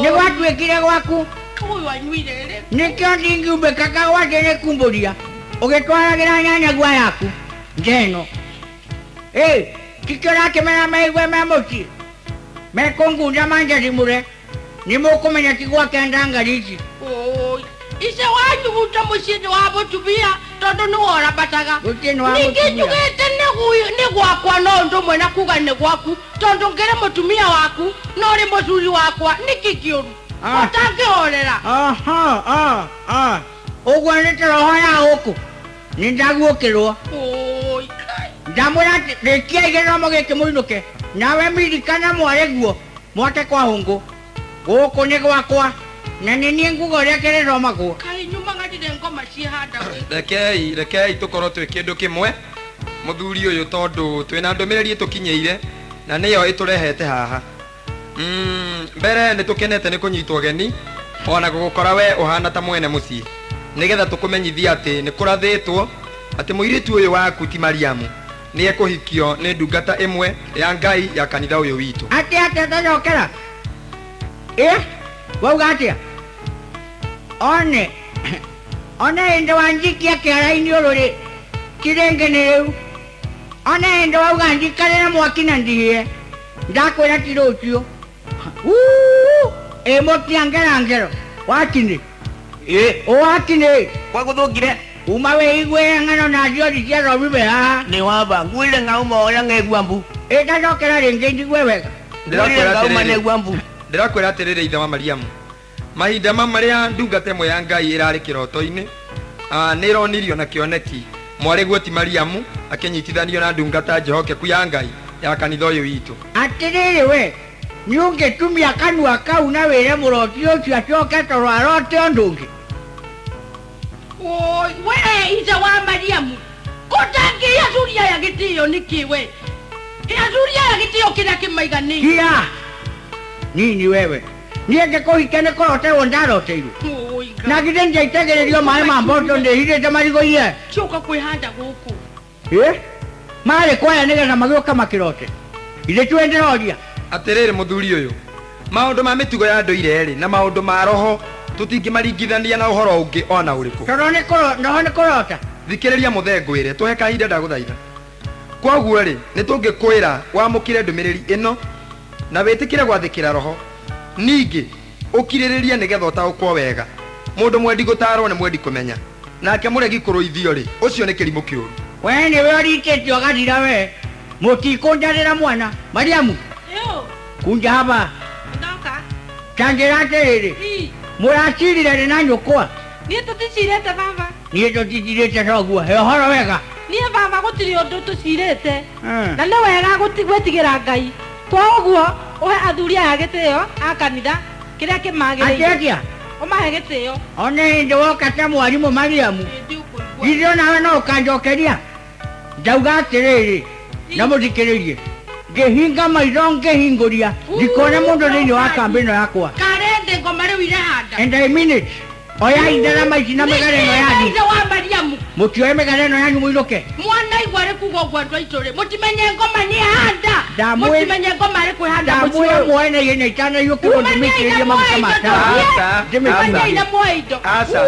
nĩ gwatuĩkire gwaku. Ũyũ anyuire rĩ. Nĩkĩo ndingiumbĩka kagwatĩ nĩ kumbũria ũgĩtwaragĩra nyanyagua yaku njeno. Ĩ tikĩo ũrakĩmera meigue me mũciĩ mekũngunda manjathimũre nĩ mũkũmenya ti gwake ndangari ici. Ice wanyu guta mũciĩ nĩ wa mũtumia tondũ nĩ worambataga. Ningĩ njugĩte nĩ gwakwa no ũndũ ũmwe na kuga nĩ gwaku, tondũ ngĩrĩ mũtumia waku no ũrĩ mũthuri wakwa, nĩkĩ kĩũru ũtangĩhorera? Ũguo nĩ ta roho ya gũkũ Nĩ ndaguũkĩrwo. Ndamwĩra atĩ rĩkiai gĩthomo gĩkĩ mũinũke. Nawe Miri kana mwarĩguo mwake kwa hũngũ. Gũkũ nĩ gwakwa na nĩ niĩ nguga ũrĩa kĩrĩthomagwo. Kaĩ nyumaga ndirĩ ngoma ciĩhanda gũkũ. Rekei rekei tũkorwo twĩ kĩndũ kĩmwe mũthuri ũyũ tondũ twĩna ndũmĩrĩri ĩtũkinyĩire na nĩyo ĩtũrehete haha. Mbere nĩ tũkenete nĩ kũnyitwo ũgeni ona gũgũkora we ũhana ta mwene mũciĩ nĩgetha tũkũmenyithie atĩ nĩ kũrathĩtwo atĩ mũirĩtu ũyũ waku ti Mariamu nĩ ekũhikio nĩ ndungata ĩmwe ya Ngai ya kanitha ũyũ witũ. Atĩ atĩa tacokera? Ĩ wauga atĩa? One one hĩndĩ wanjikia kĩara-inĩ ũrũrĩ kirĩngĩ nĩ rĩu. One hĩndĩ wauga njikarĩre mwaki na ndihĩe ndakwĩra ti rũciũ. Ĩ mũtiangera ngero wakinĩ. Ĩ Ũwakinĩ. Kwa gũthũkire. Uma wĩigue ng'ano na thiori cia thomime haha. Nĩ wamba ngwire ngauma ũrĩa ngegua mbu. Ĩ ndacokera rĩngĩ njigue wega. Ngwire ngauma negua mbu. Ndĩrakwĩra atĩrĩrĩ ithe wa Mariamu mahinda ma marĩa ndungata ĩmwe ya Ngai ĩrarĩ kĩroto-inĩ nĩ ĩronirio na kĩoneki mwarĩguo ti Mariamu akĩnyitithanio na ndungata njĩhokeku ya Ngai ya kanitha ũyũ witũ. Atĩrĩrĩ we nĩ ũngĩtumia kanua kau na wĩre mũroti ũcio acoke tondũ arote ũndũ ũngĩ. Oi, we ithe wa Mariamu kũtangĩhe athuri aya gĩtĩo nĩkĩ we? Athuri aya gĩtĩo kĩrĩa kĩmaiganĩire. Kia nini wewe niĩ ngĩkũhikia nĩ kũroterwo ndaroteirwo. Na githĩ ndiaitagĩrĩrio maĩ ma mboco ndĩhithĩte marigũ-inĩ. Cioka kwĩhanda gũkũ. Ĩ marĩ kwaya nĩgetha magĩũka makĩrote. Ithe tiwe ndĩroria. Atĩrĩrĩ mũthuri ũyũ maũndũ ma mĩtugo ya ndũire rĩ na maũndũ ma roho tũtingĩmaringithania na ũhoro ũngĩ ona ũrĩkũ. Tondũ roho nĩ kũrota. Thikĩrĩria mũthee ngwĩre tũhe kahinda ndagũthaitha. Kwoguo rĩ nĩ tũngĩkwĩra wamũkĩre ndũmĩrĩri ĩno na wĩtĩkĩre gwathĩkĩra roho. Ningĩ ũkirĩrĩrie nĩgetha ũtaũkwo wega. Mũndũ mwendi gũtarwo nĩ mwendi kũmenya nake mũregi kũrũithio rĩ ũcio nĩ kĩrimũ kĩũru. We nĩwe ũritĩte ũgathira we. Mũtikũnjarĩra mwana. Mariamu. Kunja hapa. Ndoka. Tanjĩra atĩrĩrĩ. Mũracirire rĩ na nyũkwa? Niĩ tũticirĩte baba. Niĩ tũticirĩte toguo. He ũhoro wega. Niĩ baba gũtirĩ ũndũ tũcirĩte. Na nĩ wega gwĩtigĩra Ngai. Kwa ũguo ũhe athuri aya gĩtĩo a kanitha kĩrĩa kĩmagĩrĩire. Atĩ atĩa? Ũmahe gĩtĩo. One hĩndĩ woka ta mwarimũ Mariamu. Githĩ onawe no ũkanjokeria? Ndauga atĩrĩrĩ na mũthikĩrĩrie. Ngĩhinga maitho ngĩhingũria ndikone mũndũ thĩinĩ wa kambĩ ĩno yakwa. Karende ngoma rĩu irehanda. And I mean it. Oya itharama ici na mĩgare ĩno yanyu. Ithe wa Mariamu. Mũtioe mĩgare ĩno yanyu mũinũke. Mwana igua rĩ kuga ũguo andũ aitũ rĩ mũtimenye ngoma nĩ handa. Mũtimenye ngoma rĩ kwĩhanda mũciĩ. Ndamwĩra muoe na ihenya itanaiũkĩrwo ndĩmĩitĩrĩrie maguta ma tawa. Ndĩmĩitĩrĩrie muoe indo. Aca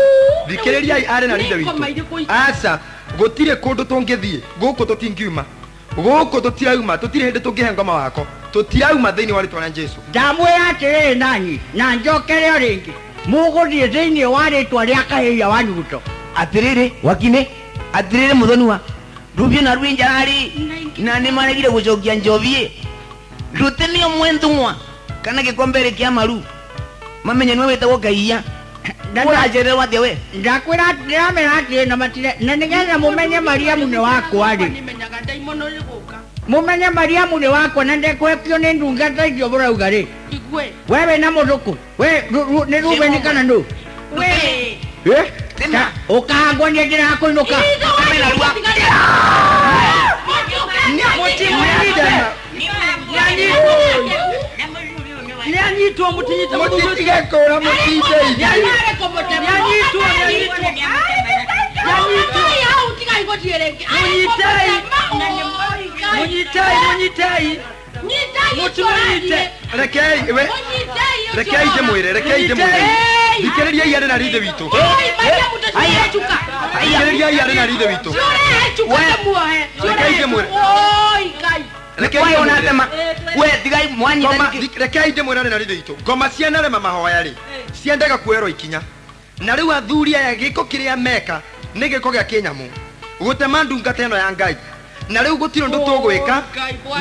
thikĩrĩriai arĩ na ithe witũ. Aca gũtirĩ kũndũ tũngĩthiĩ gũkũ tũtingiuma. Gũkũ tũtirauma tũtirĩ hĩndĩ tũngĩhe ngoma wako. Tũtirauma thĩinĩ wa rĩtwa rĩa Jesũ. Ndamwĩra atĩrĩrĩ nanyi na njokere o rĩngĩ. Mũgũthiĩ thĩinĩ wa rĩtwa rĩa kahĩia wa nyuguto. Atĩrĩrĩ wakine atĩrĩrĩ mũthonua rũbiũ na rwĩ njararĩ na nĩ maregire gũcokia njobi rũte nĩo mwenthung'wa kana gĩkombe kĩa maru mamenye nĩwe wĩtagwo kaia ũracererwo atĩa we. Ndakwĩra ndĩramera atĩrĩ na matire na nĩgetha mũmenye Mariamu nĩ wakwa rĩ. Mũmenye Mariamu nĩ wakwa na ndekũhekio nĩ ndungata icio mũrauga rĩ. We wĩna mũthũkũ we nĩ Rubeni kana nũ? We. Ũkahangwo niĩ njĩra ya kũinũka. Nĩanyitwo mũtinyite mũtige kũra mũtinde nĩanyitwo mũnyitei mũnyitei mũtimũnyite. Rekei we rekei ndĩmwĩre rekei ndĩmwĩre thikĩrĩriai arĩ na ithe witũ. Thikĩrĩriai arĩ na ithe witũ. Rekei ndĩmwĩre. Rekei ndĩmwĩre arĩ na ithe witũ. Ngoma cianarema mahoya rĩ ciendaga kuoerwo ikinya. Na rĩu athuri aya gĩko kĩrĩa meka nĩ gĩko gĩa kĩnyamũ gũtema ndungata ĩno ya Ngai. Na rĩu gũtirĩ ũndũ tũgwĩka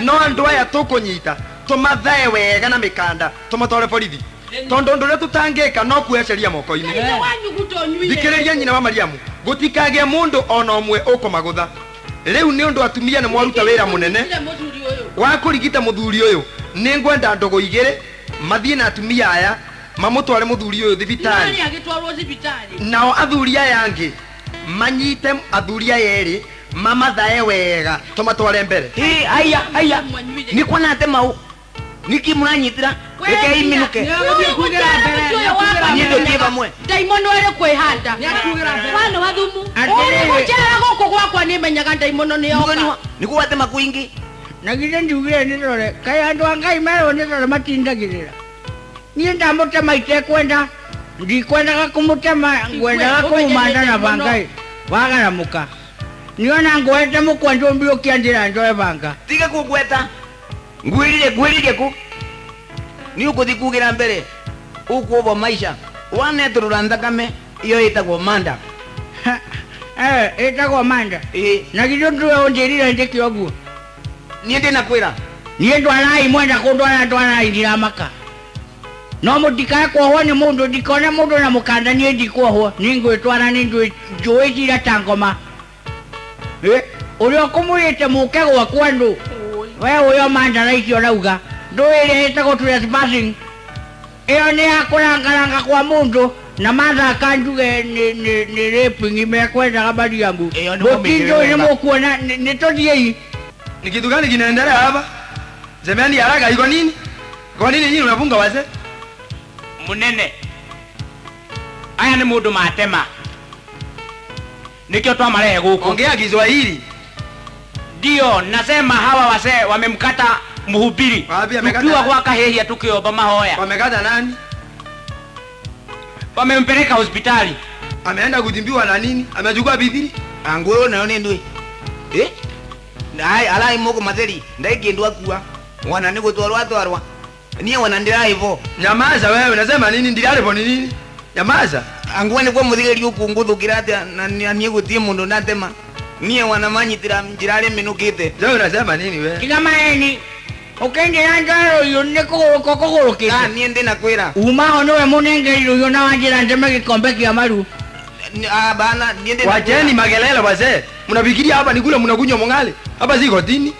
no andũ aya tũkũnyita tũmathae wega na mĩkanda tũmatware borithi. Tondũ ũndũ ũrĩa tũtangĩka no kuoya sheria moko-inĩ. Thikĩrĩria nyina wa Mariamu. Gũtikagĩe mũndũ ona ũmwe ũkũmagũtha. Rĩu nĩ ũndũ atumia nĩ mwaruta wĩra mũnene wa kũrigita mũthuri ũyũ, nĩ ngwenda ndũgũ igĩrĩ mathiĩ na atumia aya mamũtware mũthuri ũyũ thibitarĩ. Nao athuri aya angĩ manyite athuri aya erĩ mamathae wega tũmatware mbere. Aya aya nikuona ate mau niki muranyitira reke iminuke ndaimono ere kwihanda wana wa thumu uri gucera guku gwakwa ni menyaga ndaimono ni yoka nikuo atema kuingi na githe ndiugire nirore kai andu a Ngai merwo nirore matindagirira nie ndamutema itekwenda ndikwendaga kumutema ngwendaga kumumanda na bangai wagaramuka niona ngwete mukwa mbiukia ndira njoe banga tiga kugweta ngwirire ku ni uguthi kugira mbere ukuobo maisha waneturura nthakame iyo itagwo manda. Itagwo manda na githĩ ndũwe ũnjĩrire njĩke ũguo niĩ ndĩna kwĩra niĩ ndwarai mwenda kũndwara ndwarai ndiramaka no mũtikae kuohwo nĩ mũndũ ndikone mũndũ na mũkanda niĩ ndikuohwo nĩ ngwĩtwara nĩ njũĩ cira ta ngoma ũrĩa ũkũmwĩrĩte mũke gwakwa ndũ we ũyũ mandara icio ũrauga ndũĩ ĩrĩa ĩtagwo trespassing ĩyo nĩ ya kũrangaranga kwa mũndũ na mathaka njuge nĩ raping mekwendaga Mariamu mũtinjũĩ nĩ mũkuona nĩ tũthiĩi. Ni kitu gani kinaendelea hapa? Semeni haraka iko nini? Kwa nini nyinyi mnafunga wazee? Munene aya ni mundu matema nikio twamarehe guku. Ongea Kiswahili. Ndio nasema hawa wazee wamemkata mhubiri. Tukiwa kwa kahehia tukiomba mahoya. Wamekata nani? Wamempeleka hospitali. Ameenda kutimbiwa na nini? Amechukua bidhiri? Anguo nayo ni ndui. Nai alai moko matheri ndaikindu akua wana ni gutwarwa atwarwa nie wana ndiraivo. Nyamaza wewe, unasema nini? Ndiraivo ni nini? Nyamaza. Anguo ni kwa muthigeri ukunguthukira atia na nie gutie mundu natema nie wana manyitira njirare minukite. Wewe unasema nini wewe? Tiga maeni ukenjira njaro yo ni kuguruka kugurukite. Nie ndina kwira umaho niwe munengeri uyo na wanjira ndeme gikombe kia maru. Bana niende. Wacheni makelele wazee. Mnafikiria hapa ni kule mnakunywa mongale. Hapa si kotini.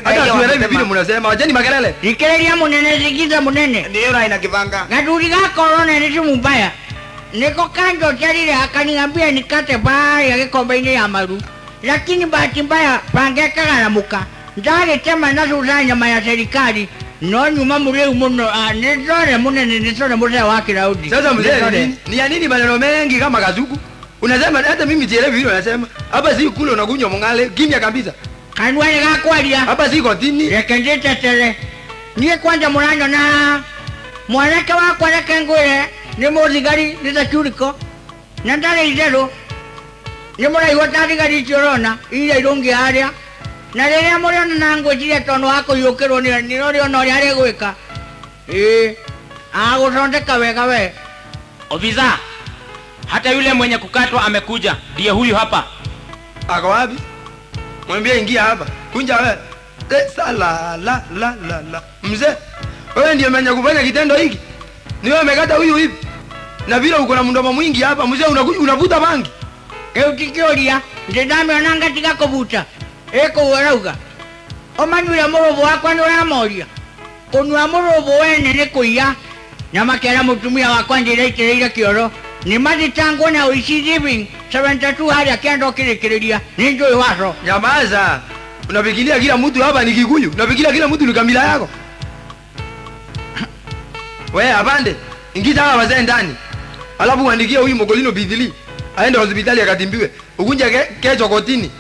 Hata tuelewi vile mnasema. Wacheni makelele. Dikeleria munene sikiza munene. Ndio ina kibanga. Gathuri ga corona ni mbaya. Niko kando charire akaniambia nikate baya gikombe-inĩ ya maru. Lakini bahati mbaya pangeka garamuka. Ndagĩtema na thutha nyama ya serikali. No nyuma mureu muno nitore munene nitore mzee wa Kiraudi. Sasa mzee ni ya nini maneno mengi kama kazuku? Unasema hata mimi sielewi hilo unasema. Hapa si kule unakunywa mongale kimya kabisa. Kanwa gakwaria. Hapa si kotini. Reke njitetere. Niye kwanja muranyo na mwanake wakwa reke ngwire ni muthigari ni security. Na ndare itherũ. Ni mũraigua ta thigari icio ũrona iria irũngi harĩa. Na rĩrĩa mũrĩona na ngwĩciria tondũ wa kũiyũkĩrwo nĩ ũrĩona ũrĩa arĩgwĩka. Agũthondeka wega we. Ofisa, hata yule mwenye kukatwa amekuja, ndiye huyu hapa. Ako wapi? Mwambie ingia hapa. Kunja wewe. Sala la la la la. Mzee, wewe ndiye mwenye kufanya kitendo hiki. Ni wewe umekata huyu hivi. Na vile uko na mdomo mwingi hapa, mzee unavuta bangi. Rĩu ti kĩũria, ndĩndamĩona ngatiga kũbuta. Ĩkũu arauga. Ũmanyuire mũrũbũ wakwa nĩ ũramoria. Kũnyua mũrũbũ wene nĩ kũiya. Na makera mũtumia wakwa njĩra itĩrĩire kĩoro. Nĩ mathitangwo na ũici living 72 harĩa kĩanda ũkĩrĩkĩrĩria. Nĩ njũĩ watho. Nyamaza. Unafikiria kila mtu hapa ni Kikuyu? Unafikiria kila mtu ni kabila yako? Wewe apande, ingiza hawa wazee ndani. Alafu uandikie huyu Mogolino bidhili. Aende hospitali akatimbiwe. Ukunja kesho kotini.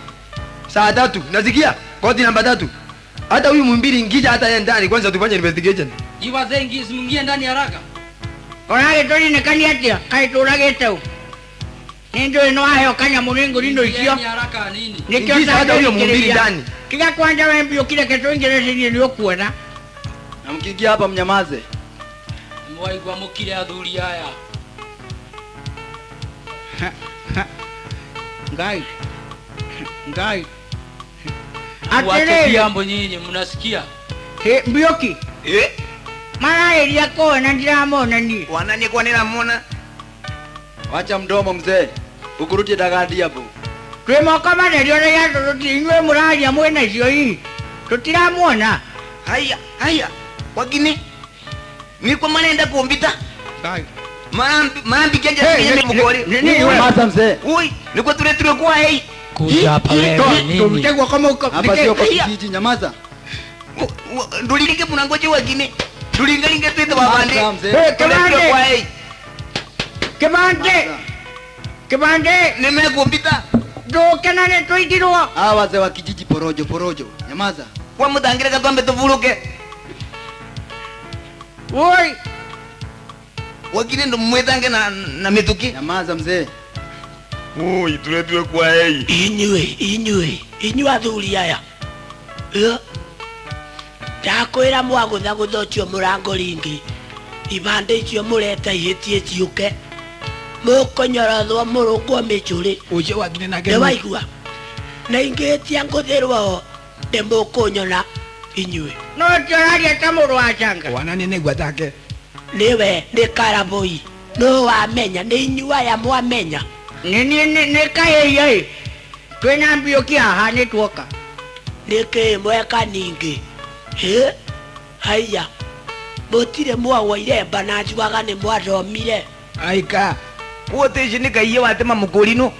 Saa 3. Nasikia? Koti namba 3. Hata huyu mwimbili ingiza hata yeye ndani kwanza tufanye investigation. Hii wazee ingiza mwingie ndani haraka. Orage tori nekani atia, kai turagete u. Ndio ino aheo kanya muringo lindo icio. Haraka nini? Ingiza hata huyo mwimbili ndani. Kila kwanza wewe mbio kile keto ingereza ni niliokuona. Na mkiingia hapa mnyamaze. Mwaigwa mukire athuri aya. Ngai. Ngai. Wache jambo nyinyi mnasikia? Mbioki. Mara eria ko na ndiramona ni. Wana ni kwa niramona. Wacha mdomo mzee. Bukuru tiendaga ndiambo. Twĩ moko matherio rĩrĩa inyuĩ mũraria mwĩna icio hihi tũtiramuona. Haya haya wakine niko manenda kumbita marambi kenja ni mukori Nyamaza mzee. Oi niko tuletire kwa hei kuja hapa wewe nini? Turute guoko mũhuko. Hapa sio kwa kijiji, nyamaza. Ndulinge munangoje wakine ndulingalinge twite babande. Nyamaza mzee. Tuletire kwa hei Kibande Kibande nimekumbita ndũke na nĩtũingirwo. Hawa wazee wa kijiji porojo porojo. Nyamaza. Kwa mutangire katwambe tuvuruke. Oi wakine ndo mwetange na mituki. Nyamaza mzee. Oi tuletwe kwa hei. Inyuĩ inyuĩ athuri aya ndakwĩra mwagũthagũtha ũcio mũrango ringĩ ibande icio mũreta ihĩtie ciũke mũkũnyorothwo mũrũngwo mĩcũrĩ. Ũcio wakine nake nĩwaigua na ingĩhĩtia ngũthĩrwo nĩ mũkũnyona inyuĩ. No ti ũraria ta mũrũ wa canga. Wana nĩ nĩgua take. Nĩwe nĩ Karabũi nũ wamenya nĩ inyuĩ aya mwamenya. Nĩ niĩ nĩ kaĩia ĩ twĩna mbiũki haha nĩ tuoka. Nĩkĩĩ mweka ningĩ? Hĩ haiya mũtirĩ mwagwa iremba na njugaga nĩ mwathomire. Aika wote ici nĩ kaiye watema mũkũrinũ.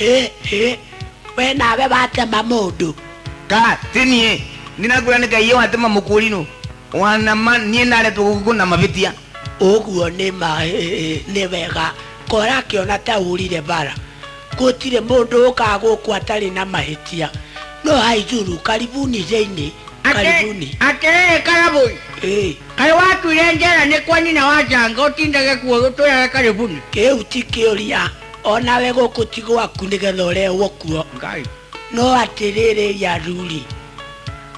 Hĩ hĩ we nawe watema mũndũ. Ka ti niĩ ndinakwĩra nĩ kaiye watema mũkũrinũ wana ma niĩ ndaretwo gũkũ na mavĩtia. Ũguo nĩ ma nĩ wega kora akĩona ta ũrire bara gũtirĩ mũndũ ũkaga gũkũ atarĩ na mahĩtia no haithuru karibuni thĩinĩ karibuni. Atĩrĩrĩ Karabũi kaĩ watuire njera nĩ kwa nyina wa Njanga ũtindage kuo ũtwĩrage karibuni. Kĩu ti kĩũria onawe gũkũ ti gwaku nĩgetha ũrehwo kuo. No atĩrĩrĩ athuri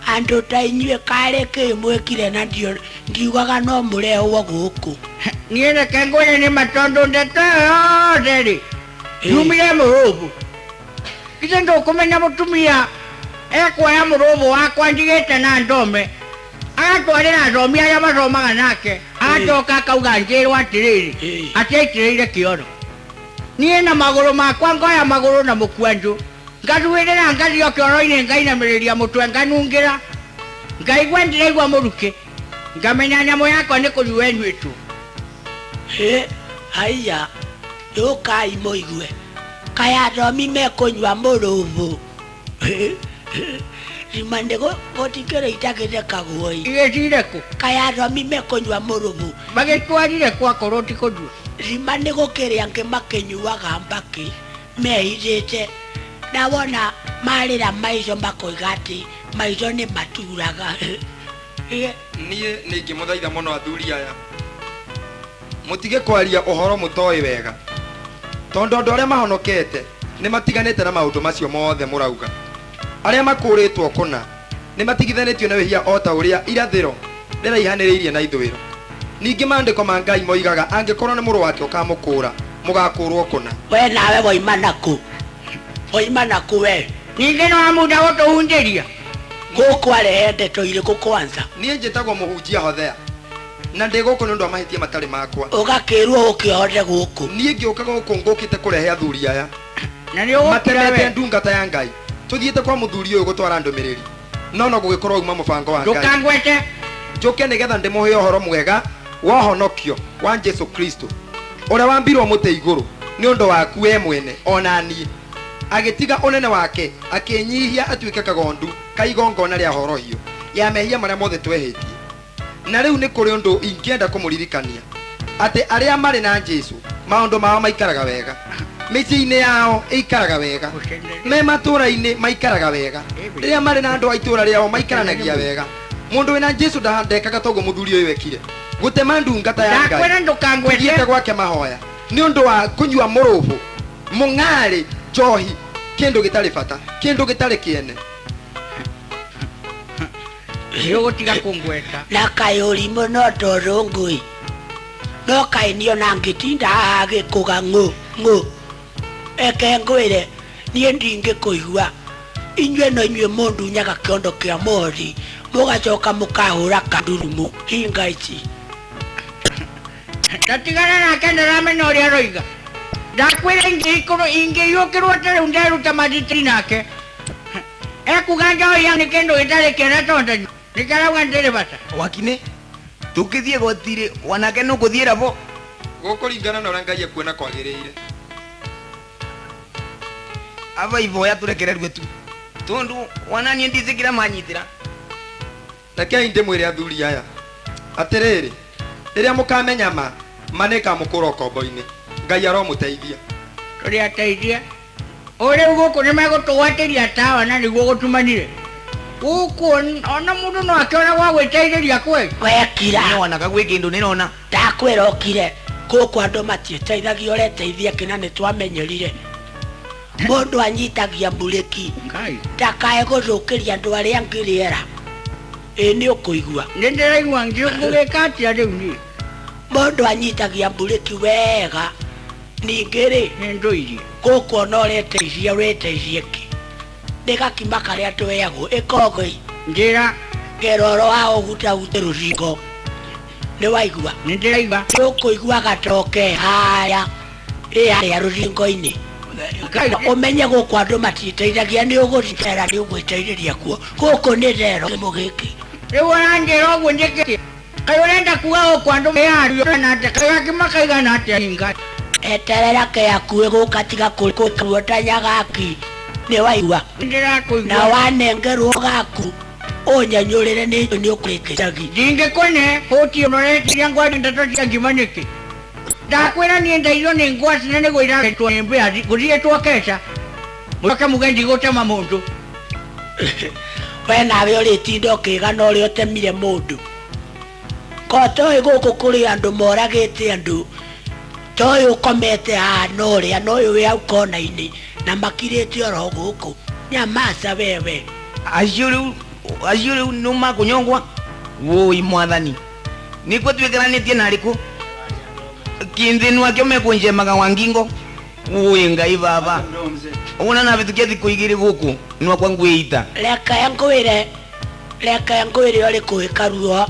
andũ ta inyuĩ karĩ kĩ mwĩkire na ndiugaga no mũrehwo gũkũ. Niĩ reke ngwĩre nĩ ma tondũ ndeto ĩyo yothe rĩ yumire mũrũbũ. Githĩ ndũkũmenya mũtumia ekuoya mũrũbũ wakwa njigĩte na ndome agatwarĩra athomi arĩa mathomaga nake agacoka akauga njĩrwo atĩrĩrĩ atĩ aitĩrĩire kĩoro. Niĩ na magũrũ makwa ngoya magũrũ na mũkwanjũ ngathuĩrĩra ngathiĩ o kĩoro-inĩ ngainamĩrĩria mũtwe nganungĩra ngaigua ndĩraigua mũrukĩ ngamenya nyamũ yakwa nĩ kũnyua ĩnyuĩtwo. Hĩ haiya yũkai mũigue kaĩ athomi mekũnyua mũrũbũ. Rima nĩ gũtikĩrĩ itagĩthekagwo ĩ. Igĩthire kũ? Kaĩ athomi mekũnyua mũrũbũ. Magĩtwarire kũ akorwo ti kũnyua? Rima nĩ gũkĩrĩ angĩ makĩnyuaga mbakĩ mehithĩte na wona marĩra maico makoiga atĩ maico nĩ maturaga. Niĩ nĩ ingĩmũthaitha mũno athuri aya mũtige kwaria ũhoro mũtoĩ wega tondũ andũ arĩa mahonokete nĩ matiganĩte na maũndũ macio mothe mũrauga. Arĩa makũrĩtwo kũna nĩ matigithanĩtio na wĩhia o ta ũrĩa irathĩro rĩraihanĩrĩirie na ithũĩro. Ningĩ maandĩko ma Ngai moigaga angĩkorwo nĩ mũrũ wake ũkamũkũra mũgakũrwo kũna. We nawe woima nakũ? Woima nakũ we? Ningĩ no amunda gũtũhunjĩria? Gũkũ arehe ndeto irĩkũ kwanza? Niĩ njĩtagwo mũhunjia Hothea na ndĩ gũkũ nĩ ũndũ wa mahĩtia matarĩ makwa. Ũgakĩrwo ũkĩhothe gũkũ. Niĩ ngĩũka gũkũ ngũkĩte kũrehe athuri aya na nĩ ũgũkira matemete we ndungata ya Ngai tũthiĩte kwa mũthuri ũyũ gũtwara ndũmĩrĩri no no gũgĩkorwo uma mũbango wa Ngai. Ndũkangwete. Njũke nĩgetha ndĩmũhe ũhoro mwega wa ũhonokio wa Jesũ Kristo ũrĩa wambirwo mũtĩ igũrũ nĩ ũndũ waku we mwene ona niĩ. Agĩtiga ũnene wake akĩnyihia atuĩke kagondu ka igongona rĩa horohio ya mehia marĩa mothe twehĩtie. Na rĩu nĩ kũrĩ ũndũ ingĩenda kũmũririkania atĩ arĩa marĩ na Jesũ maũndũ mao maikaraga wega, mĩciĩ-inĩ yao ĩikaraga wega, me matũũra-inĩ maikaraga wega, rĩrĩa marĩ na andũ a itũũra rĩao maikaranagia wega. Mũndũ wĩna Jesũ ndekaga toguo mũthuri ũyũ ekire gũtema ndungata ya Ngai. Ndakwĩra ndũkangwete. Tũthiĩte gwake mahoya nĩ ũndũ wa kũnyua mũrũbũ mũng'arĩ njohi kĩndũ gĩtarĩ bata kĩndũ gĩtarĩ kĩene. Nĩ ũgũtiga kũngweta. Na kaĩ ũrimũ no tondũ ngũi no kaĩ niĩ ona ngĩtinda haha gĩkũga ng'ũ ng'ũ eke ngwĩre niĩ ndingĩkũigua. Inyuĩ no inyuĩ mũndunyaga kĩondo kĩa mũhothi mũgacoka mũkahũra kandurumu hinga ici. Tatigana nake ndaramenya ũrĩa aroiga. Ndakwĩra ingĩikorwo ingĩiyũkĩrwo ta rĩu nderuta mathiti nake. Ekuga njohi nĩ kĩndũ gĩtarĩ kĩega tondũ nĩkarauga ndĩrĩ bata. Wakine tukithie gotire wanake nukuthiira bo Gũkũringana na ũrĩa Ngai ekuona kwagĩrĩire. Aba ivoya turekererwe tu tondu wananie ndizikira manyitira. Rekei ndĩmwĩre athuri aya atĩrĩrĩ, rĩrĩa mũkamenya ma ma nĩĩkamũkũra ũkombo-inĩ. Ngai aromũteithia. Tũrĩ ateithia. O rĩu gũkũ nĩmegũtũgwatĩria tawa na nĩguo gũtumanire. Gũkũ ona mũndũ no akĩona gwa gwĩteithĩria kweli. Wekira. Nĩwonaka gwĩ kĩndũ nĩrona. Ndakwĩra ũkire. Gũkũ andũ matiĩteithagia ũreteithia kĩna nĩtwamenyerire. Mũndũ anyitagia mburĩki. Ndakae gũthũkĩria andũ arĩa angĩ rĩera. Ĩ nĩ ũkũigua. Nĩ ndĩraigua ngĩgĩka atĩa rĩu niĩ. Mũndũ anyitagia mburĩki wega. Ningĩ rĩ nĩ ndũirie. Gũkũ ona ũreteithia ũreteithie kĩ? Nĩ gakima karĩa tũheagwo ĩkogoi. Njĩra. Ngera oro wa ũgutagute rũthingo. Nĩ waigua? Nĩ ndĩraigua. Nĩ ũkũigua gatoke harĩa ĩ harĩa rũthingo-inĩ. Ũmenye gũkũ andũ matiĩteithagia nĩ ũgũcera nĩ ũgwĩteithĩria kuo. Gũkũ nĩ thero kĩmũ gĩkĩ. Rĩu ũranjĩra ũguo njĩkĩte. Kaĩ ũrenda kuga gũkũ andũ meyario na atĩa? Kaĩ gakima kaigana atĩa hinga? Eterera ke yaku ĩgũka tiga kũruo ta nyagaki. Nĩ waigua? Nĩndĩrakũigua. Na wanengerwo gaku ũnyenyũrĩre nĩ nĩ ũkũrĩkĩcagi. Ndingĩkũne hũti ũnoretiria ngwati ndeto cia ngima nĩkĩ? Ndakwĩra niĩ ndairio nĩ ngwacĩ na nĩguo iraretwo nĩ mbĩa gũthiĩtwo keca. Mũcoke muge ndigũtema mũndũ. We nawe ũrĩtinda ũkĩgana ũrĩa ũtemire mũndũ. Ko toĩ gũkũ kũrĩ andũ moragĩte andũ. Toĩ ũkomete haha na ũrĩa na ũyũ wĩ hau kona-inĩ na makirĩte oro gũkũ. Nyamaca wewe. Acio rĩu nĩ makũnyongwa. Wũi mwathani. Nĩkuo twĩkaranĩtie na arĩkũ? Kinthinu akĩo mekũnjemaga wa ngingo. Wũi Ngai baba. Ũna na bitukia thikũ igĩrĩ gũkũ nwakwa ngwĩita. Reke ngwĩre ũrĩ kũĩka ruo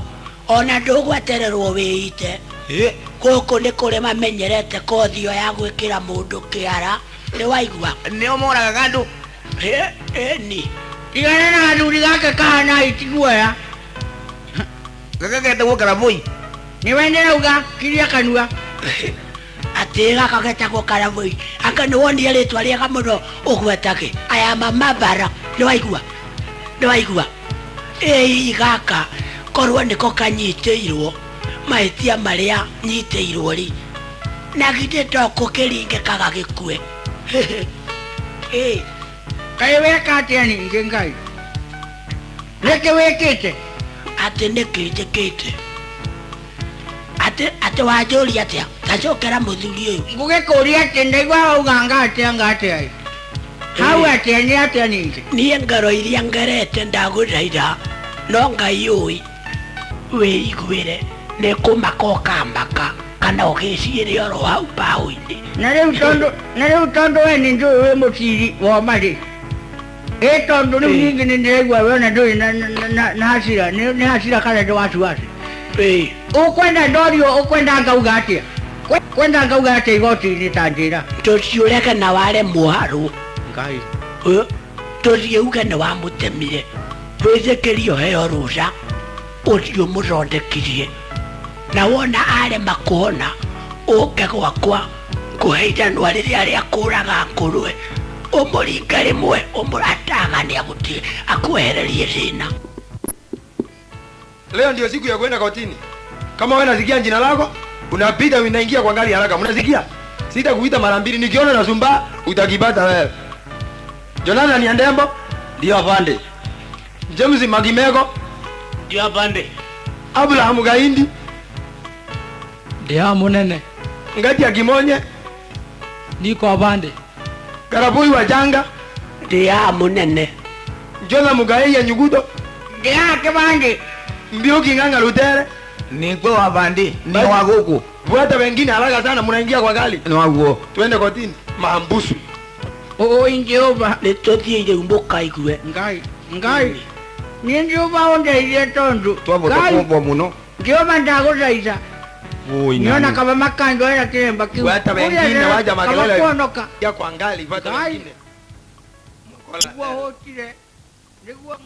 ona ndũgwetererwo wĩite. Gũkũ nĩ kũrĩ mamenyerete kothi ĩyo ya gwĩkĩra mũndũ kĩara. Nĩ waigua? Nĩo moragaga andũ. Ĩni. Tigana na gathuri gaka kahana hiti guoya. Gaka getagwo karabũi. Nĩwe ndĩrauga kiria kanua. Atĩ gaka getagwo karabũi. Anga nĩ wonire rĩtwa rĩega mũno ũgwetage. Aya mamabara. Nĩ waigua? Nĩ waigua? Ĩĩ gaka korwo nĩko kanyitĩirwo mahĩtia marĩa nyitĩirwo rĩ na githĩ to kũkĩringĩkaga gĩkue. Ĩĩ. Kaĩ weka atĩa ningĩ Ngai? Nĩkĩ wĩkĩte? Atĩ nĩkĩ njĩkĩte? Atĩ wanjũria atĩa? Tacokera mũthuri ũyũ. Ngũgĩkũria atĩ ndaigua wauga nga atĩa ĩ? Hau atĩa nĩ atĩa ningĩ? Niĩ ngero iria ngerete ndagũthaitha no Ngai ũĩ wĩiguĩre nĩ kũmaka ũkamaka kana ũgĩciĩre oro hau mbaũ-inĩ. Na rĩu tondũ we nĩ njũĩ wĩ mũciri woma rĩ. Ĩ tondũ rĩu ningĩ nĩ ndĩraigua we ona ndũrĩ na hasira nĩ hasira kana nĩ wasiwasi. Ũkwenda ndorio ũkwenda ngauga atĩa? Kwenda ngauga atĩa igoti-inĩ ta njĩra? Tũciũrege na ware mũharũ. Ngai. Tũthiĩ uge nĩ wamũtemire. Wĩtĩkĩrie ũheo rũtha ũthiĩ ũmũthondekirie. Na wona arema kũhona ũke gwakwa ngũhe ithanwa rĩrĩa rĩa kũraga ngũrwe ũmũringe rĩmwe ũmũratagane agũtige akwehererie thĩna. Leo ndio siku ya kwenda kotini. Kama wewe unasikia jina lako, unapita unaingia kwa gari haraka. Unasikia? Sitakuita mara mbili, nikiona nasumba utakipata wewe. Jonathan Andembo, ndio afande. James Magimego, ndio afande. Abraham Gaindi, ndio munene. Ngati ya Kimonye, niko afande. Karabui wa Janga, ndio munene. Jona Mugai ya Nyugudo, ndio kibande. Mbiuki Ng'ang'a Rutere, niko afande, ni wa guku. Fuata wengine haraka sana mnaingia kwa gari. Ni waguo. Twende kotini. Maambusu. Oh, Jehova. Nĩtũthiĩ rĩu mũkaigue. Ngai, Ngai. Niĩ Jehova ũndeithie tondũ. Twabota kuombwo mũno. Jehova ndagũthaitha. Oi, Niona nani? kama makandoera kiremba kiu. Hata wengine waja makelele kuonoka. ya kwa ngali hata Ngai. wengine. Niguo hũtire. Niguo